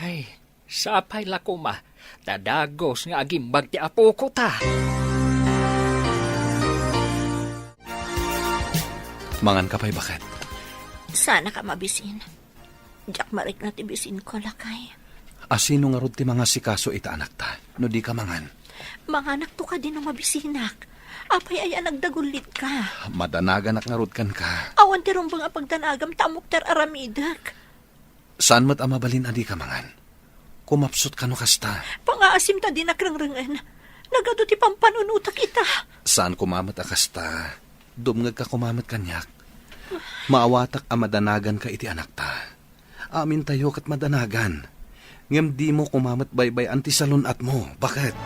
Ay, sapay la koma, ta dagus nga agimbag ti apokota. Manganka pay, baket? Saanka a mabisin. Diak marikna ti bisinko, lakay. A sino ngarud ti mangasikaso ita anakta, no dika mangan? Manganakto kadi no mabisinak. Apay aya a nagdagulitka? Madanaganak ngarud kenka. Awan ti rumbeng a pagdanagam ta ammok ti ar-aramidek. Saan met a mabalin a dika mangan? Kumapsutka no kasta. Pangaasim ta dinak rengrengen. Nagadu ti pampanunotak ita. Saan koma met a kasta. Dumngegka koma met kaniak. Maawatak a madanaganka iti anakta. Amintayo ket madanagan. Ngem dimo koma met baybay-an ti salun-atmo. Baket?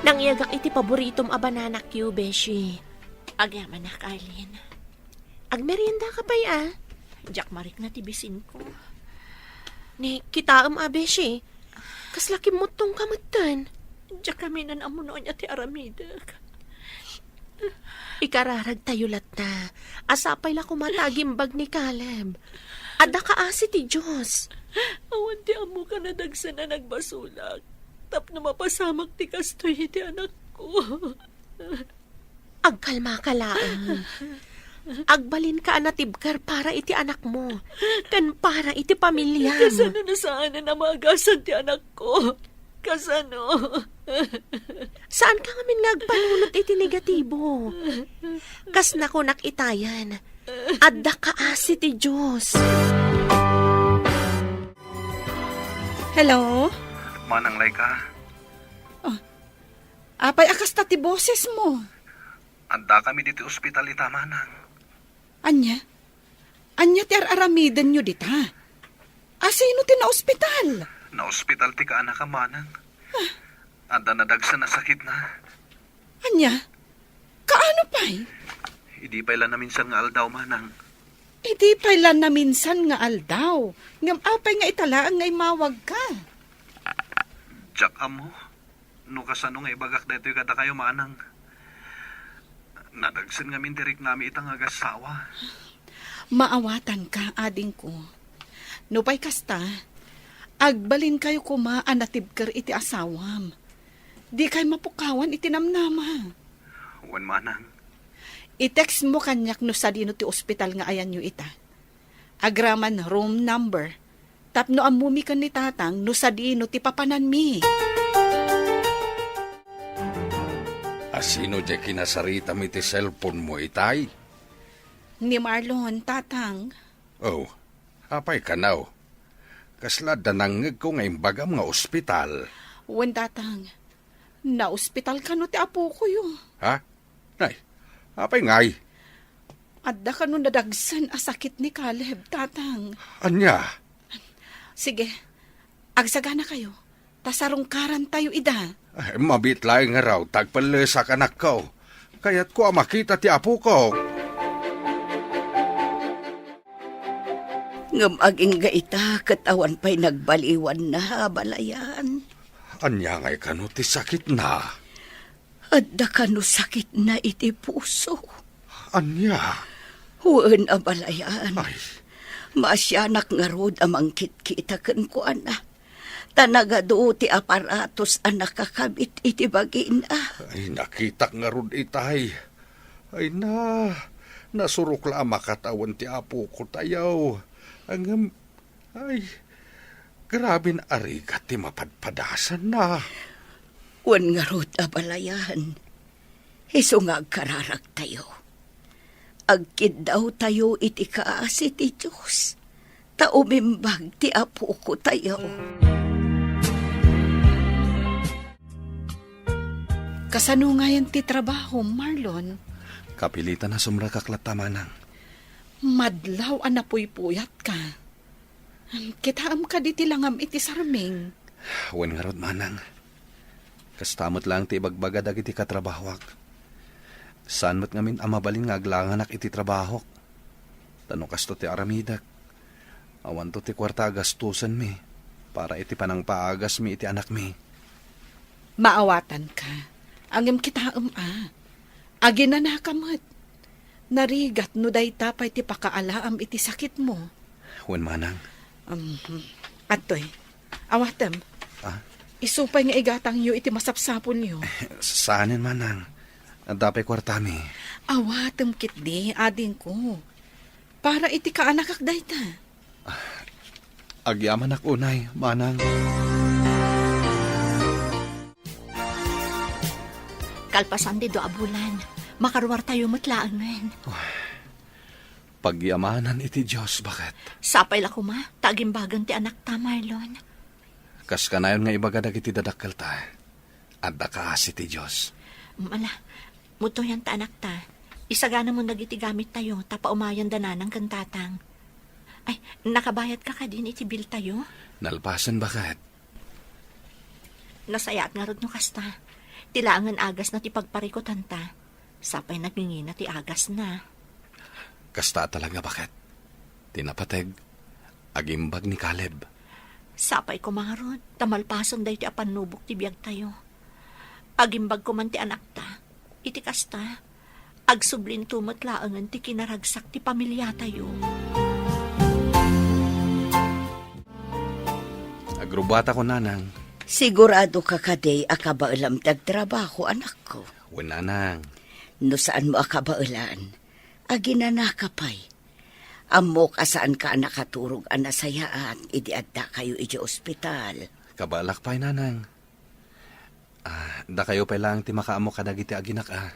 Nangyegak iti paboritom a banana cue, beshi. Agyamanak, Arlene. Agmeriendaka pay, a? Diak marikna ti bisinko. Ni, kitaem a, beshi. Kasla kimmuttongka metten. Diak kami nan ammo no ania ti aramidek. Ikararagtayo latta. A sapay la koma ta agimbag ni Caleb. Adda kaasi ti Dios. Awan ti ammoka nadagsen a nagbasolak. Tapno mapasamak ti kastoy iti anakko. Agkalmaka laeng. Agbalinka a natibker para iti anakmo, ken para iti pamiliam. Kasano no saanen a maagasan ti anakko? Kasano? Saanka ngamin nga agpanunot iti negatibo. Kas nakunak itayen, adda kaasi ti Dios. Hello? Manang Laika? Oh, apay a kasta ti bosesmo? Addakami ditoy ospital ita, Manang. Ania? Ania ti ar-aramidenyo dita? Asino ti naospital? Naospital ti kaanakam, Manang. Adda nadagsen a sakitna. Ania? Kaano pay? Idi pay la naminsan nga aldaw, Manang. Idi pay la naminsan nga aldaw? Ngem apay nga ita laeng nga immawagka? Diak ammo no kasano nga ibagak daytoy kadakayo, Manang. Nadagsen ngamin ti riknami ita nga agassawa. Maawatanka, adingko. Nupay kasta, agbalinkayo koma a natibker iti asawam. Dikay mapukawan iti namnama. Wen, Manang. I-textmo kaniak no sadino ti ospital nga ayanyo ita. Agraman room number. Tapno ammomi ken ni Tatang no sadino ti papananmi. Asino diay kinasaritam iti cellphone-mo itay? Ni Marlon, Tatang. Oh, apay kano? Kasla adda nangngegko nga imbagam nga ospital. Wen, Tatang. Naospital kano ti apokoyo. Ha? Nay, apay ngay? Adda kano nadagsen a sakit ni Caleb, Tatang. Ania? Sige, agsaganakayo, ta sarungkarantayo ida. Ay, mabiit laeng ngarud ta agpellesak, anakko. Kayatko a makita ti apokok. Ngem agingga ita ket awan pay nagbaliwanna, abalayan. Ania ngay kano ti sakitna? Adda kano sakitna iti puso? Ania? Wen, abalayan. Ay. Maasianak ngarud a mangkitkita kenkuana. Ta nagadu ti aparatos a nakakabit iti bagina. Ay, nakitak ngarud itay. Ay na, nasurok la a makatawen ti apokotayo. Ngem, ay, graben a rigat ti mapadpadasanna. Wen ngarud, abalayan. Isu nga agkararagtayo. Agkiddawtayo iti kaasi ti Dios, ta umimbag ti apokotayo. Kasano ngayen ti trabaho, Marlon? Kapilitan a sumrekak latta, Manang. Madlaw a napuypuyatka. Kitaem kadi ti langam iti sarming? Wen ngarud, Manang. Kasta met laeng ti ibagbaga dagiti katrabahoak. Saan met ngamin a mabalin nga aglanganak iti trabahok. Ta no kasto ti aramidek, awanto ti kuarta a gastusenmi para iti panangpaagasmi iti anakmi. Maawatanka. Ngem kitaem a, aginanaka met. Narigat no dayta pay ti pakaalaam iti sakitmo. Wen, Manang. Um, adtoy. Awatem. Ah? Isu pay nga igatangyo iti masapsaponyo. Saanen, Manang. Adda pay kuartami. Awatem ketdi, adingko. Para iti kaanakak dayta. Agyamanak unay, Manang. Kalpasan ti dua a bulan, makaruartayo met laengen. Pagyamanan iti Dios, baket. Sapay la koma, ta agimbagen ti anakta, Marlon. Kas kanayon nga ibaga dagiti dadakkelta, adda kaasi ti Dios. Mala, mutoyan ta anakta. Isaganamon dagiti gamittayo, ta paumayan da nanang ken tatang. Ay, nakabayadka kadin iti biltayo? Nalpasen, baket. Nasayaat ngarud no kasta. Ti laengen agasna ti pagparikutanta. Sapay nagingina ti agasna. Kasta talaga, baket. Ti napateg, agimbag ni Caleb. Sapay koma ngarud, ta malpasen daytoy a pannubok ti biagtayo. Agimbag koman ti anakta. Iti kasta, agsublinto met laengen ti kinaragsak ti pamiliatayo. Agrubbuatako, Nanang. Siguradoka kadi a kabaelam ti agtrabaho, anakko? Wen, Nanang. No saanmo a kabaelan, aginanaka pay. Ammok a saanka a nakaturog a nasayaat idi addakayo idiay ospital. Kabaelak pay, Nanang. A, Dakayo pay laeng ti makaammo kadagiti aginak a.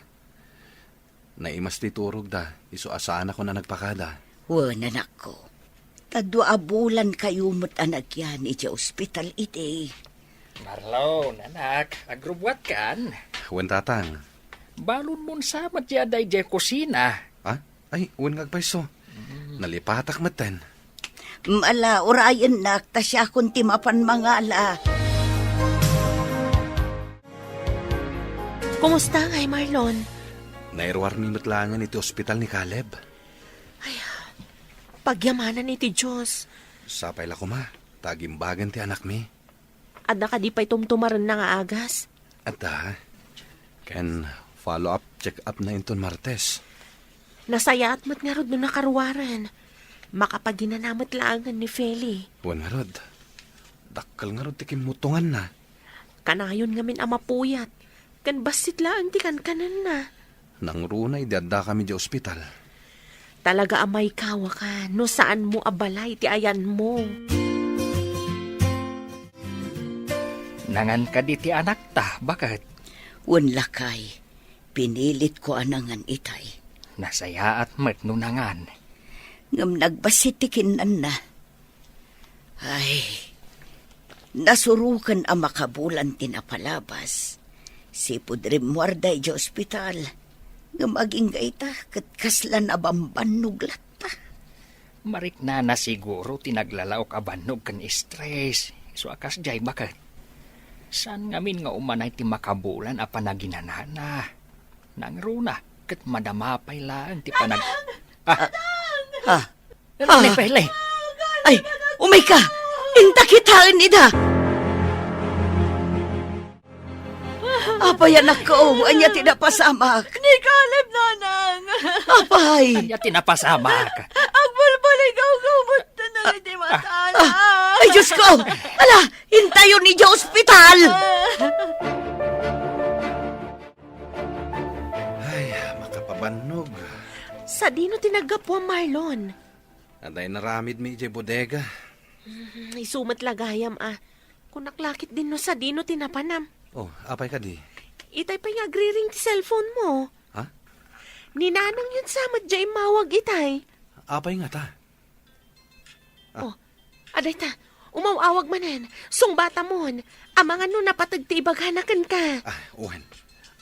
Naimas ti turogda, isu a saanakon a nagpakada. Wen, anakko. Ta dua a bulankayo met a nagyan idiay ospital idi. Marlon, anak, agrubbuatkan? Wen, tatang. Balonmon sa met daydiay kusina. Ha? Ay, wen nga agpayso. Mm. Nalipatak metten. Ala, urayennak, ta siakon ti mapan mangala. Kumusta ngay, Marlon? Nairuarmi met laengen iti ospital ni Caleb. Ay, pagyamanan iti Dios. Sapay la koma, ta agimbagan ti anakmi. Adda kadi pay tumtumarenna nga agas? Adda. Ken follow-up check-up na inton Martes. Nasayaat met ngarud no nakaruaren. Makapaginana met laengen ni Feli. Wen ngarud. Dakkel ngarud ti kimmutonganna. Kanayon ngamin a mapuyat. Ken bassit laeng ti kankanenna. Nangruna idi addakami idiay ospital. Talaga a maikawaka no saanmo a balay ti ayanmo. Nangan kadi ti anakta, baket? Wen, lakay, pinilitko a nangan itay. Nasayaat met no nangan. Ngem nagbassit ti kinnanna. Ay, nasuroken a makabulan ti napalabas. Sipud rimmuarda idiay ospital, ngem agingga ita ket kasla nabambannog latta. Mariknana siguro ti naglalaok a bannog ken stress, isu a kasdiay, baket. Saan ngamin nga umanay ti makabulan a panaginanana. Nangruna, ket madama pay laeng ti panag-, ah. Ah. Ah. Ni Pele. Ay, umayka! Inta kitaen ida! Apay, anakko, ania ti napasamak? Ni Caleb, nanang. Apay! Ania ti napasamak? Agbalbaligaw ka, umot na nga di matala. Ah, ay, Diyos ko! Ala, intayon idiay ospital! Ay, makapabannog. Sadino ti naggapuam, Marlon? Adda inaramidmi idiay bodega. Mm, isu met la gayam a. Kunak la ketdin no sadino ti napanam. Oh, apay kadi? Itay pay nga agriring ti cellphone mo. Ha? Ni nanangyon sa met diay immawag itay. Apay ngata? Ah. Oh, adayta, umaw-awag manen. Sungbatamon. Amangan no napateg ti ibagana kenka. Ah, wen.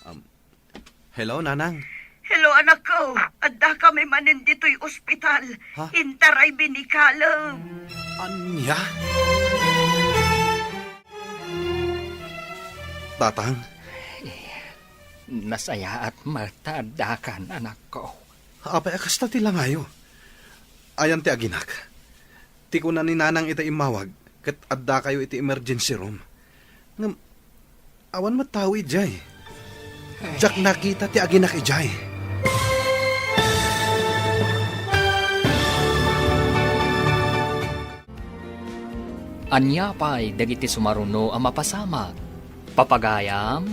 Um, hello, Nanang. Hello, anakko. Addakami manen ditoy ospital. Ha? Intaraymi ni Caleb. Ania? Tatang. Eh, nasayaat met ta addakan, anakko. Apay a kasta ti langayo? Ayan ti aginak. Ti kuna ni Nanang ita immawag, ket addakayo iti emergency room. Ngem, awan met tao idiay. Diak nakita ti aginak idiay. Ania pay dagiti sumaruno a mapasamak? Papagayam,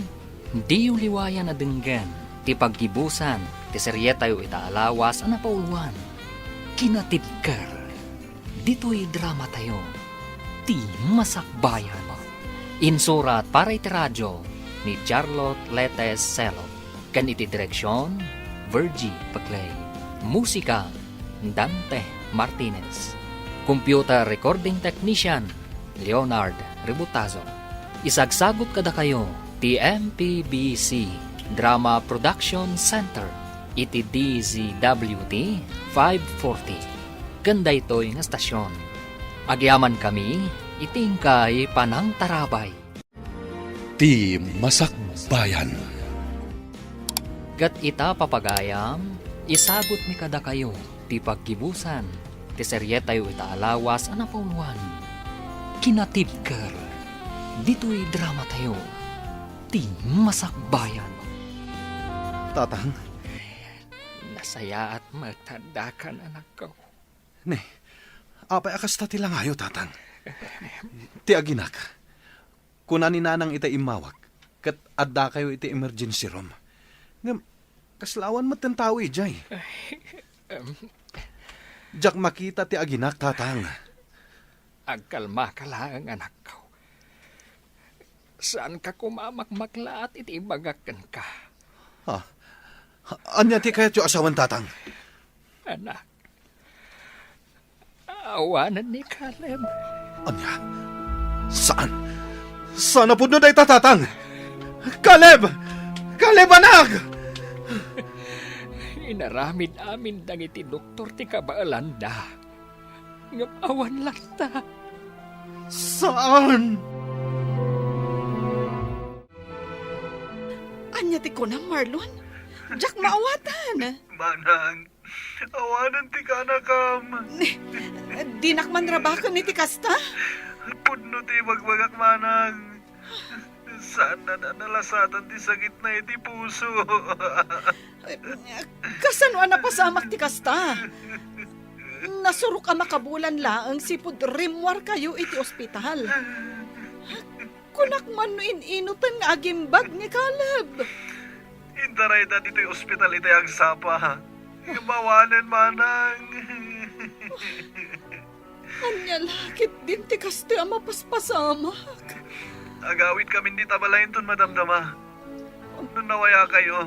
diyo liwayan a denggen ti paggibusan ti serietayo ita a lawas a napauluan, Kinatibker. Ditoy dramatayo, Ti Masakbayan. Insurat para iti radio ni Charlotte Letes Celo. Ken iti direksion, Virgie Paclay. Musika, Dante Martinez. Computer recording technician, Leonard Ributazo. Isagsagut kadakayo ti M P B C Drama Production Center iti D Z W T five forty. Ken daytoy nga estasion, agyamankami iti inkay panangtarabay. Ti Masakbayan. Ket ita, papagayam, isagutmi kadakayo ti paggibusan ti serietayo ita a lawas a napauluan, Kinatibker, ditoy dramatayo, Ti Masakbayan. Tatang? Nasayaat met ta addakan, anakko. Ne, apay a kasta ti langayo, Tatang? Ti aginak. Kuna ni Nanang ita immawag, ket addakayo iti emergency room. Ngem, kasla awan metten tao idiay. Ay, em. Diak makita ti aginak, Tatang. Agkalmaka laeng, anakko. Saanka koma a makmaklaat iti ibagak kenka. Ah, ania ti kayatyo a sawen, Tatang? Anak, awanen ni Caleb. Ania? Saan? Saan a pudno dayta, Tatang? Caleb! Caleb, anak! Inaramid amin dagiti doktor ti kabaelanda. Ngem awan latta. Saan? Ania ti kunam, Marlon? Diak maawatan. Manang, awanen ti kaanakam. Dinak man rabaken iti kasta? Pudno ti ibagbagak, Manang. Saanna a nalasatan ti sakitna iti puso. Kasano a napasamak ti kasta? Nasurok a makabulan laeng sipud rimmuarkayo iti ospital. Kunak man no in-inoten nga agimbag ni Caleb. Intarayda ditoy ospital iti agsapa. Ngem awanen, Manang. Ania la ketdin ti kastoy a mapaspasamak? Agawidkamin dita balay inton madamdama. No nawayakayo,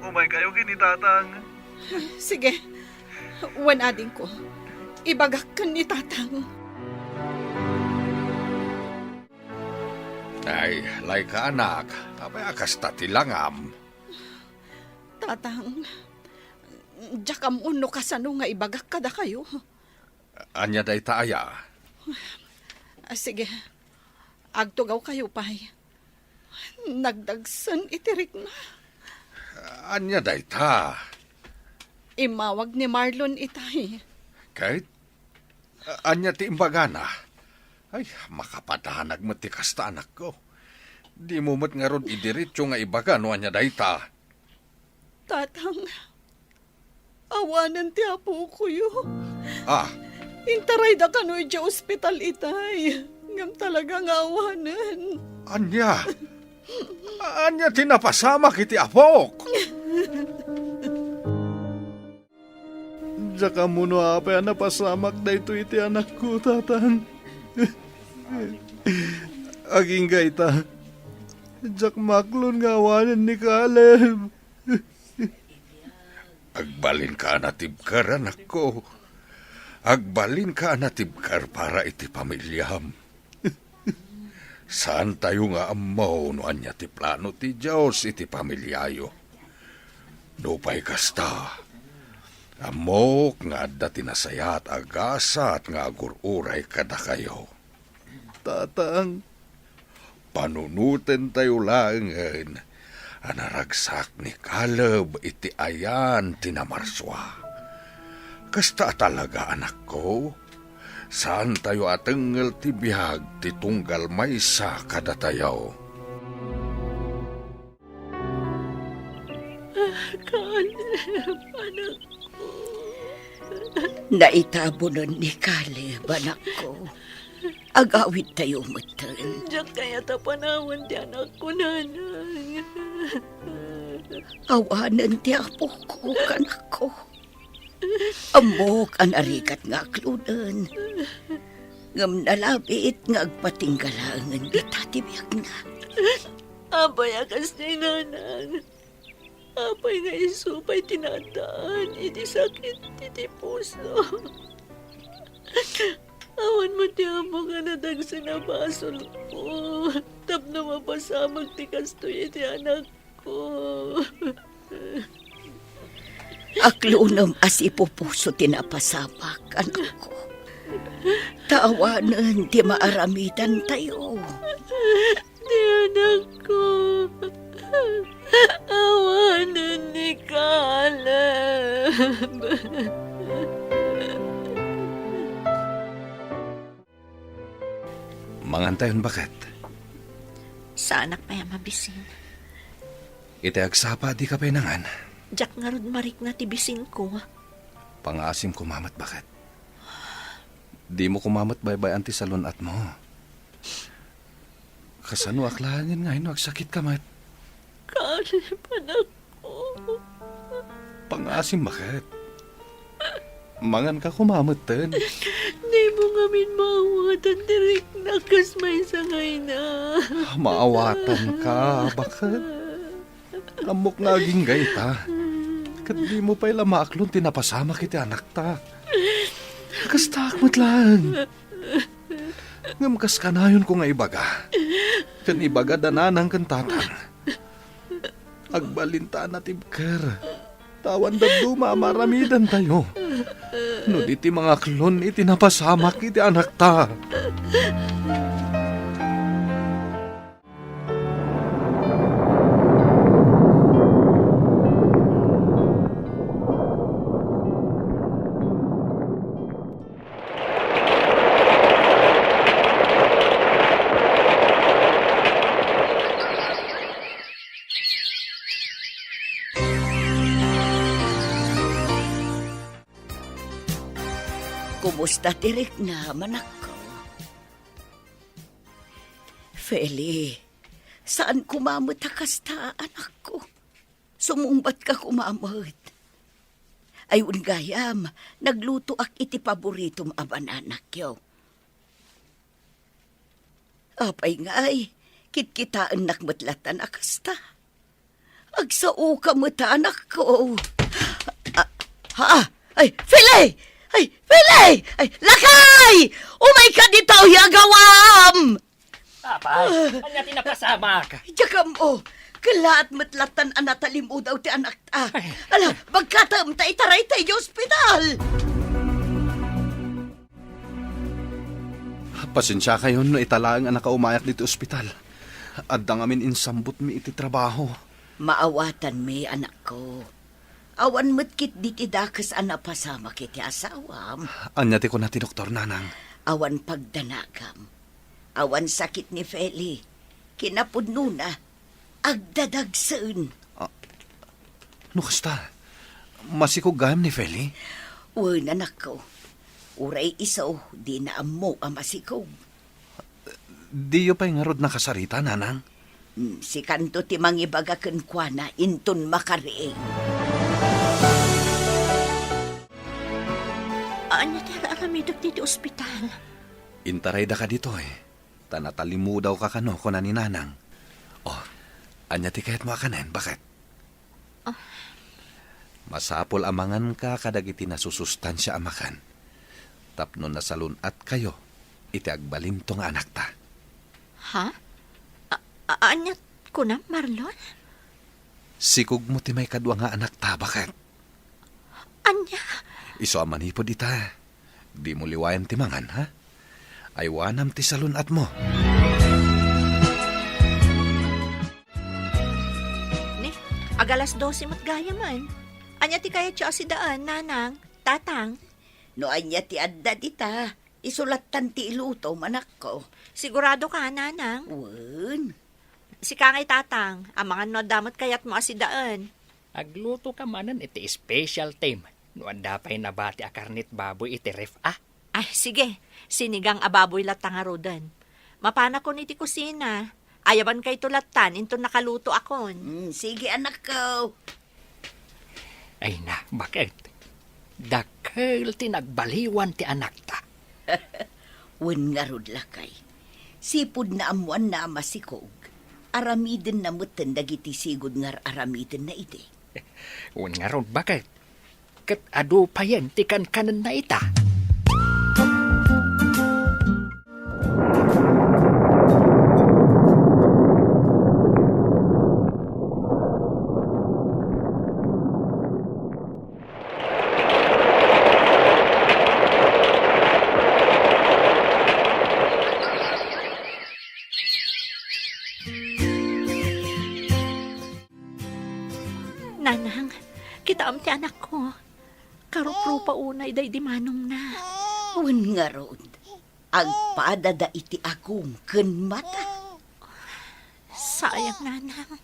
umaykayo ken ni Tatang. Sige. Wen adingko. Ibagak ken ni Tatang. Ay, Laika, anak, apay a kasta ti langam? Tatang, diak ammo no kasano nga ibagak kadakayo. Ania dayta aya? Ah, sige, agtugawkayo pay. Nagdagsen iti rikna. Ania dayta? Immawag ni Marlon itay. Ket? Ania ti imbagana? Ay, makapadanag met ti kasta, anakko. Dimo met ngarud idiretso nga ibaga no ania dayta. Tatang, awanen ti apokoyo. Ah. Intarayda kano idiay ospital itay. Ngem talaga nga awanen. Ania? Ania ti napasamak iti apok? Diak ammo no apay a napasamak daytoy iti anakko, Tatang. Agingga ita, diak maklon nga awanen ni Caleb. Agbalinka a natibker, anakko. Agbalinka a natibker para iti pamiliam. Saantayo nga ammo no ania ti plano ti Dios iti pamiliayo. Nupay kasta, ammok nga adda ti nasayaat a gasat nga agur-uray kadakayo. Tatang. Panunotentayo laengen a naragsak ni Caleb iti ayan ti namarsua. Kasta a talaga, anakko, saantayo a tengngel ti biag ti tunggal maysa kadatayo. Caleb, anakko. Naitabunen ni Caleb, anakko. Agawidtayo metten. Diak kayat a panawen ti anakko, nanang. Awanen ti apok, anakko. Ammok a narigat nga aklonen. Ngem nalabit nga agpatingga laengen dita ti biagna. Apay a kasta, nanang? Apay nga isu pay ti naaddaan iti sakit iti puso? Awan met ti ammok a nadagsen a basolko tapno mapasamak ti kastoy iti anakko. Aklonem a sipupuso ti napasamak, anakko. Ta awanen ti maaramidantayo. Ti anakko, awanen ni Caleb. Mangantayon, baket. Saanak pay a mabisin. Iti agsapa, dika pay nangan. Diak ngarud marikna ti bisinko. Pangaasim koma met, baket. Dimo koma met baybay-an ti salun-atmo. Kasanoak laengen nga no agsakitka met? Caleb, anakko. Pangaasim, baket. Manganka koma metten. Di Dimo ngamin maawatan ti rikna kas maysa nga ina. Maawatanka, baket. Ammok nga agingga ita. Ket dimo pay la maaklon ti napasamak iti anakta. Kastaak met laeng. Ngem kas kanayonko nga ibaga, ken ibagada nanang ken tatang, agbalinta a natibker. Ta awan dadduma a maaramidantayo no di ti mangaklon iti napasamak iti anakta. Kumusta ti riknam, anakko? Feli, saan koma met a kasta, anakko. Sumungbatka koma met. Ay, wen gayam, naglutoak iti paboritom a bananakyo. Apay ngay, kitkitaennak met latta a kasta. Agsaoka met, anakko. Ah, ha? Ay, Feli! Ay, Feli! Ay, lakay! Umayka ditoy, agawam! Apay, ania ti napasamak? Diak ammo. Kellaat met lattan a natalimudaw ti anakta. Ay. Ala, bagkatem ta itaray tay di ospital. Pasensiakayon no ita laeng a nakaumayak ditoy ospital. Adda ngamin insambutmi iti trabaho. Maawatanmi, anakko. Awan met ketdi ti dakes a napasamak iti asawam. Ania ti kuna ti doktor, nanang? Awan pagdanagam. Awan sakit ni Feli. Kinapudnona, agdadagsen. Ah, no kasta, masikog gayam ni Feli? Wen, anakko. Uray isu, dina ammo a masikog. Diyo pay ngarud nakasarita, nanang? Hmm, sikanto ti mangibaga kenkuana inton makariing. Ania ti ar-aramidek ditoy ospital? Intaraydaka ditoy, ta natalimudawka kano, kuna ni nanang. Oh, ania ti kayatmo a kanen, baket? Ah. Masapul a manganka kadagiti nasusustansia a makan, tapno nasalun-atkayo iti agbalinto nga anakta. Ha? A-, a-, ania kunam, Marlon? Sikogmo ti maikadua nga anakta, baket. Ania? Isu a manipud ita, dimo liwayan ti mangan, ha? Aywanam ti salun-atmo. Ni, agalas dose met gayamen. Ania ti kayatyo a sidaen, nanang, tatang? No ania ti adda dita, isu lattan ti iluto, manakko. Siguradoka, nanang? Wen. Sika ngay, tatang, amangan no adda met kayatmo a sidaen. Aglutoka manen iti specialtem no adda pay nabati a karnet baboy iti ref, a? Ay, sige. Sinigang a baboy latta ngaruden. Mapanakon iti kusina. Ayabankayto lattan inton nakalutoakon. Mm, sige, anakko. Ay na, baket. Dakkel ti nagbaliwan ti anakta. Wen ngarud, lakay. Sipud naammoanna a masikog, aramidenna metten dagiti sigud nga ar-aramidenna idi. Wen ngarud, baket. Ket adu payen ti kankanenna ita. Nanang, kitaem ti anakko. Karuprupa unay daydi manongna. Wen ngarud, agpadada iti agum ken mata. Sayang, nanang.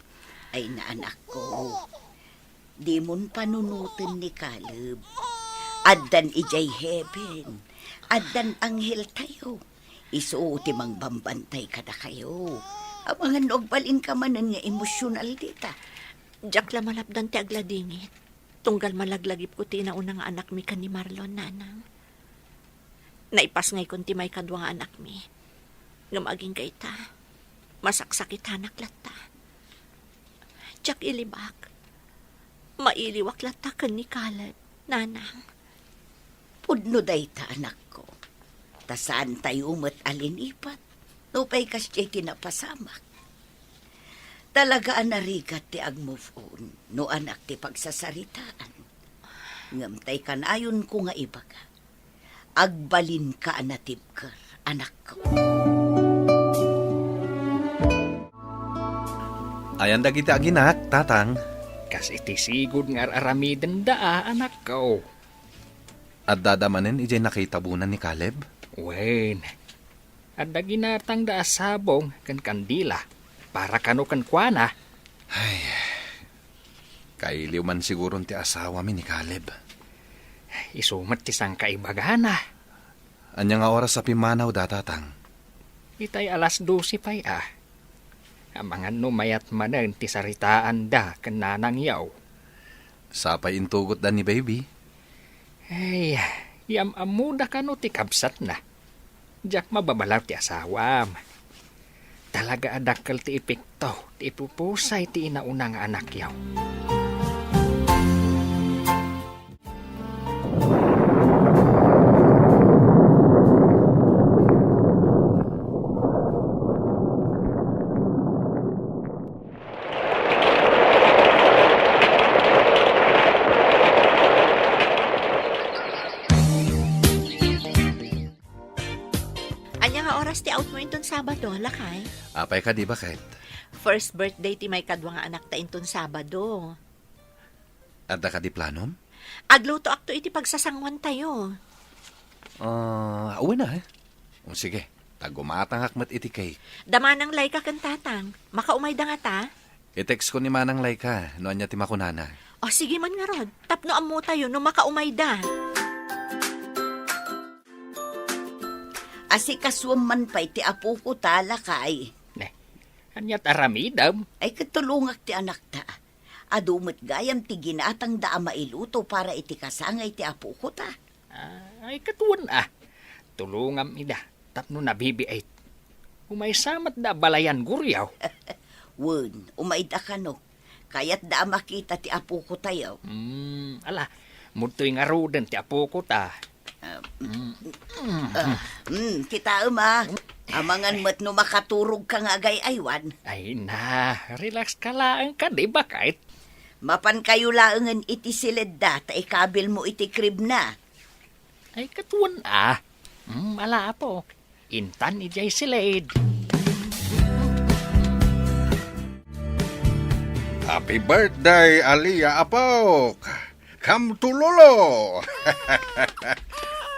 Ay, anakko, dimon panunoten ni Caleb. Addan idiay heaven. Addan angheltayo. Isu ti mangbambantay kadakayo. Amangan no agbalinka manen nga emosyonal dita. Diak la malapdan ti agladingit, tunggal malaglagipko ti inauna nga anakmi ken ni Marlon, nanang. Naipasngaykon ti maikadua nga anakmi. Ngem agingga ita, masaksakitanak latta. Diak ilibak. Mailiwak latta ken ni Caleb, nanang. Pudno dayta, anakko. Ta saantayo met a linipat, nupay kasdiay ti napasamak. Talaga a narigat ti ag-move on no anak ti pagsasaritaan. Ngem tay kanayonko nga ibaga, agbalinka a natibker, anakko. Ayan dagiti aginak, tatang. Kas iti sigud nga ar-aramidenda a, anakko. Addada manen idiay nakitabonan ni Caleb? Wen, adda ginatangda a sabong ken kandila para kano kenkuana. Ay, kailiw man siguron ti asawami ni Caleb. Isu met ti sangkaibagana. Ania nga oras a pimmanawda, tatang? Itay alas dose pay a. Amangan no mayat manen ti saritaanda ken nanangyo. Sapay intugotda ni baby. Ay, yam-ammoda kano ti kabsatna. Diak mababalaw ti asawam. Talaga a dakkel ti epekto ti ipupusay ti inauna nga anakyo. Ania nga oras ti outmo inton Sabado, lakay? Apay kadi, baket? First birthday ti maikadua nga anakta inton Sabado. Adda kadi planom? Aglutoakto iti pagsasanguantayo. Ah, wen a, eh. O, sige, ta gumatangak met iti cake. Da Manang Laika ken Tatang. Makaumayda ngata? I-text ko ni Manang Laika no ania ti makunana. O, sige man ngarud. Tapno ammotayo no makaumayda. Asikasuem man pay ti apoko ta, lakay. Ne, ania ti aramidem? Ay, ket tulongak ti anakta. Adu met gayam ti ginatangda a mailuto para iti kasangay ti apoko ta. Ah, ay, ket wen a. Tulongam ida tapno nabibiit. Umaysa met da balayan guriaw. Wen, umayda kano. Kayatda a makita ti apoko tayo. Hmm, ala, mudtoy ngaruden ti apoko ta. Ah, mm, ah, mm, kitaem a. Amangan met no makaturogka nga agay-aywan. Ay na, relax ka laeng kadi, baket. Mapankayo laengen iti siledda ta ikabilmo iti crib na. Ay, ket wen a. Hmm, ala, apo. Intan idiay siled. Happy birthday, Alia Apok! Come to Lolo!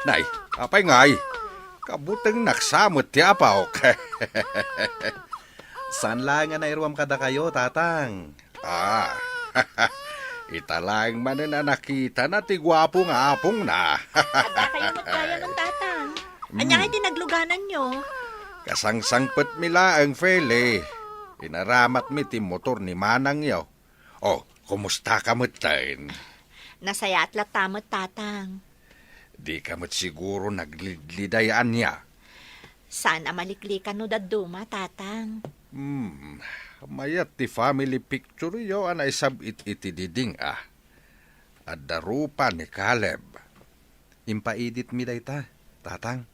Nay, apay ngay? Kabutengnak sa met ti apok. Saan laeng a nairuam kadakayo, Tatang? Ah, ita laeng manen a nakitana ti guapo nga apongna. Addakayo met gayam, Tatang. Mm. Ania ngay ti naglugananyo? Kasangsangpetmi laeng, Feli. Inaramatmi ti motor ni manangyo. Oh, kumusta ka metten? Nasayaat latta met, Tatang. Di ka met siguro naglidliday ania? Saan a maliklikan no dadduma, Tatang. Hmm, mayat ti family picture-yo a naisab-it iti diding a. Adda rupa ni Caleb. Impaeditmi dayta, Tatang.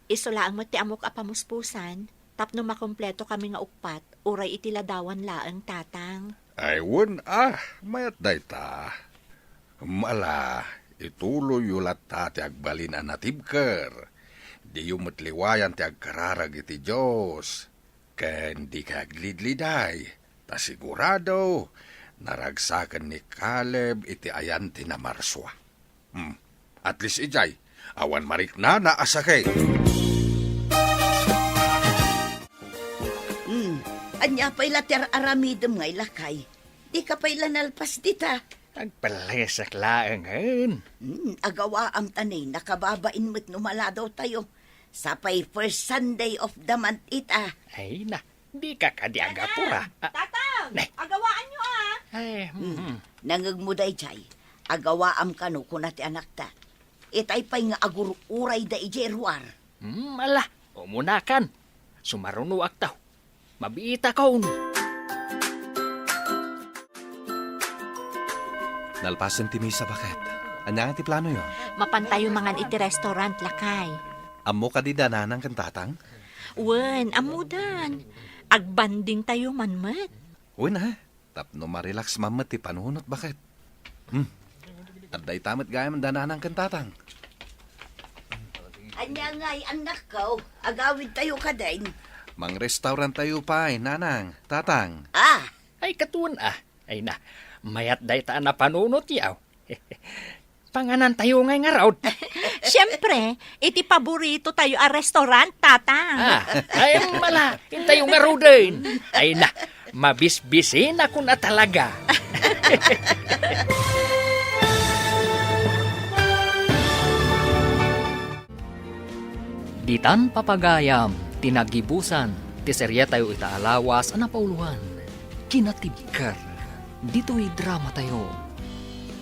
Isu laeng met ti ammok a pamuspusan, tapno makompleto kami nga uppat, uray iti ladawan laeng, Tatang. Ay, wen a, mayat dayta. Ala, ituloyyo latta ti agbalin a natibker. Diyo met liwayan ti agkararag iti Dios. Ken dikay aglidliday, ta sigurado, naragsaken ni Caleb iti ayan ti namarsua. Hmm. At least idiay, awan mariknana a sakit. Hmm. Ania pay la ti ar-aramidem nga ilakay? Dika pay la nalpas dita. Agpellesek laengen. Hmm, agawaam ta ni, nakababain met no maladaw tayo. Sapay first Sunday of the month ita. Ay na, dika kadi agapura. Ah, Tatang, ne. Agawaanyo, ah. Ay, hmm, hmm. Nangegmo daydiay. Agawaam kano kuna ti anakta. Itay pay nga agur-urayda idiay ruar. Hmm, ala, umunakan. Sumarunoakto. Mabiitakon. Nalpasen ti misa, baket. Ania nga ti planoyo? Mapantayo mangan iti restaurant, lakay. Ammo kadi da nanang ken tatang? Wen, ammodan. Agbandingtayo man met. Wen, a. Tapno marelax man met ti panunot, baket. Hmm. Adda ita met gayam da nanang ken tatang. Ania ngay, annakko? Agawidtayo kadin. Mangrestauranttayo pay, nanang, tatang. Ah! Ay, katon, a. Ay na, mayat dayta a napanunotyo. Panganantayo ngay ngarud. Siempre, iti paboritotayo a restaurant, tatang. Ah, ay, mala, intayo ngaruden. Ay na, mabisbisinakon a talaga. Ditan papagayam ti nagibusan ti seriatayo ita a lawas a napauloan, Kinatibker. Ditoy dramatayo,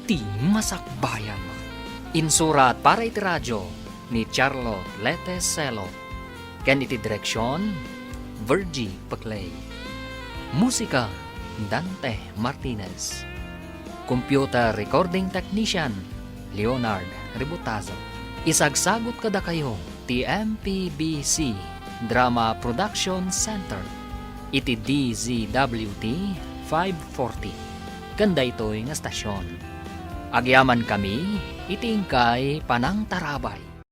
Ti Masakbayan. Insurat para iti radio ni Charlotte Lete Celo, ken iti direksion, Virgie Peclay. Musika, Dante Martinez. Computer recording technician, Leonard Ributazo. Isagsagut kadakayo ti M P B C Drama Production Center iti D Z W T five forty ken daytoy nga stasyon. Agyamankami iti inkay panangtarabay.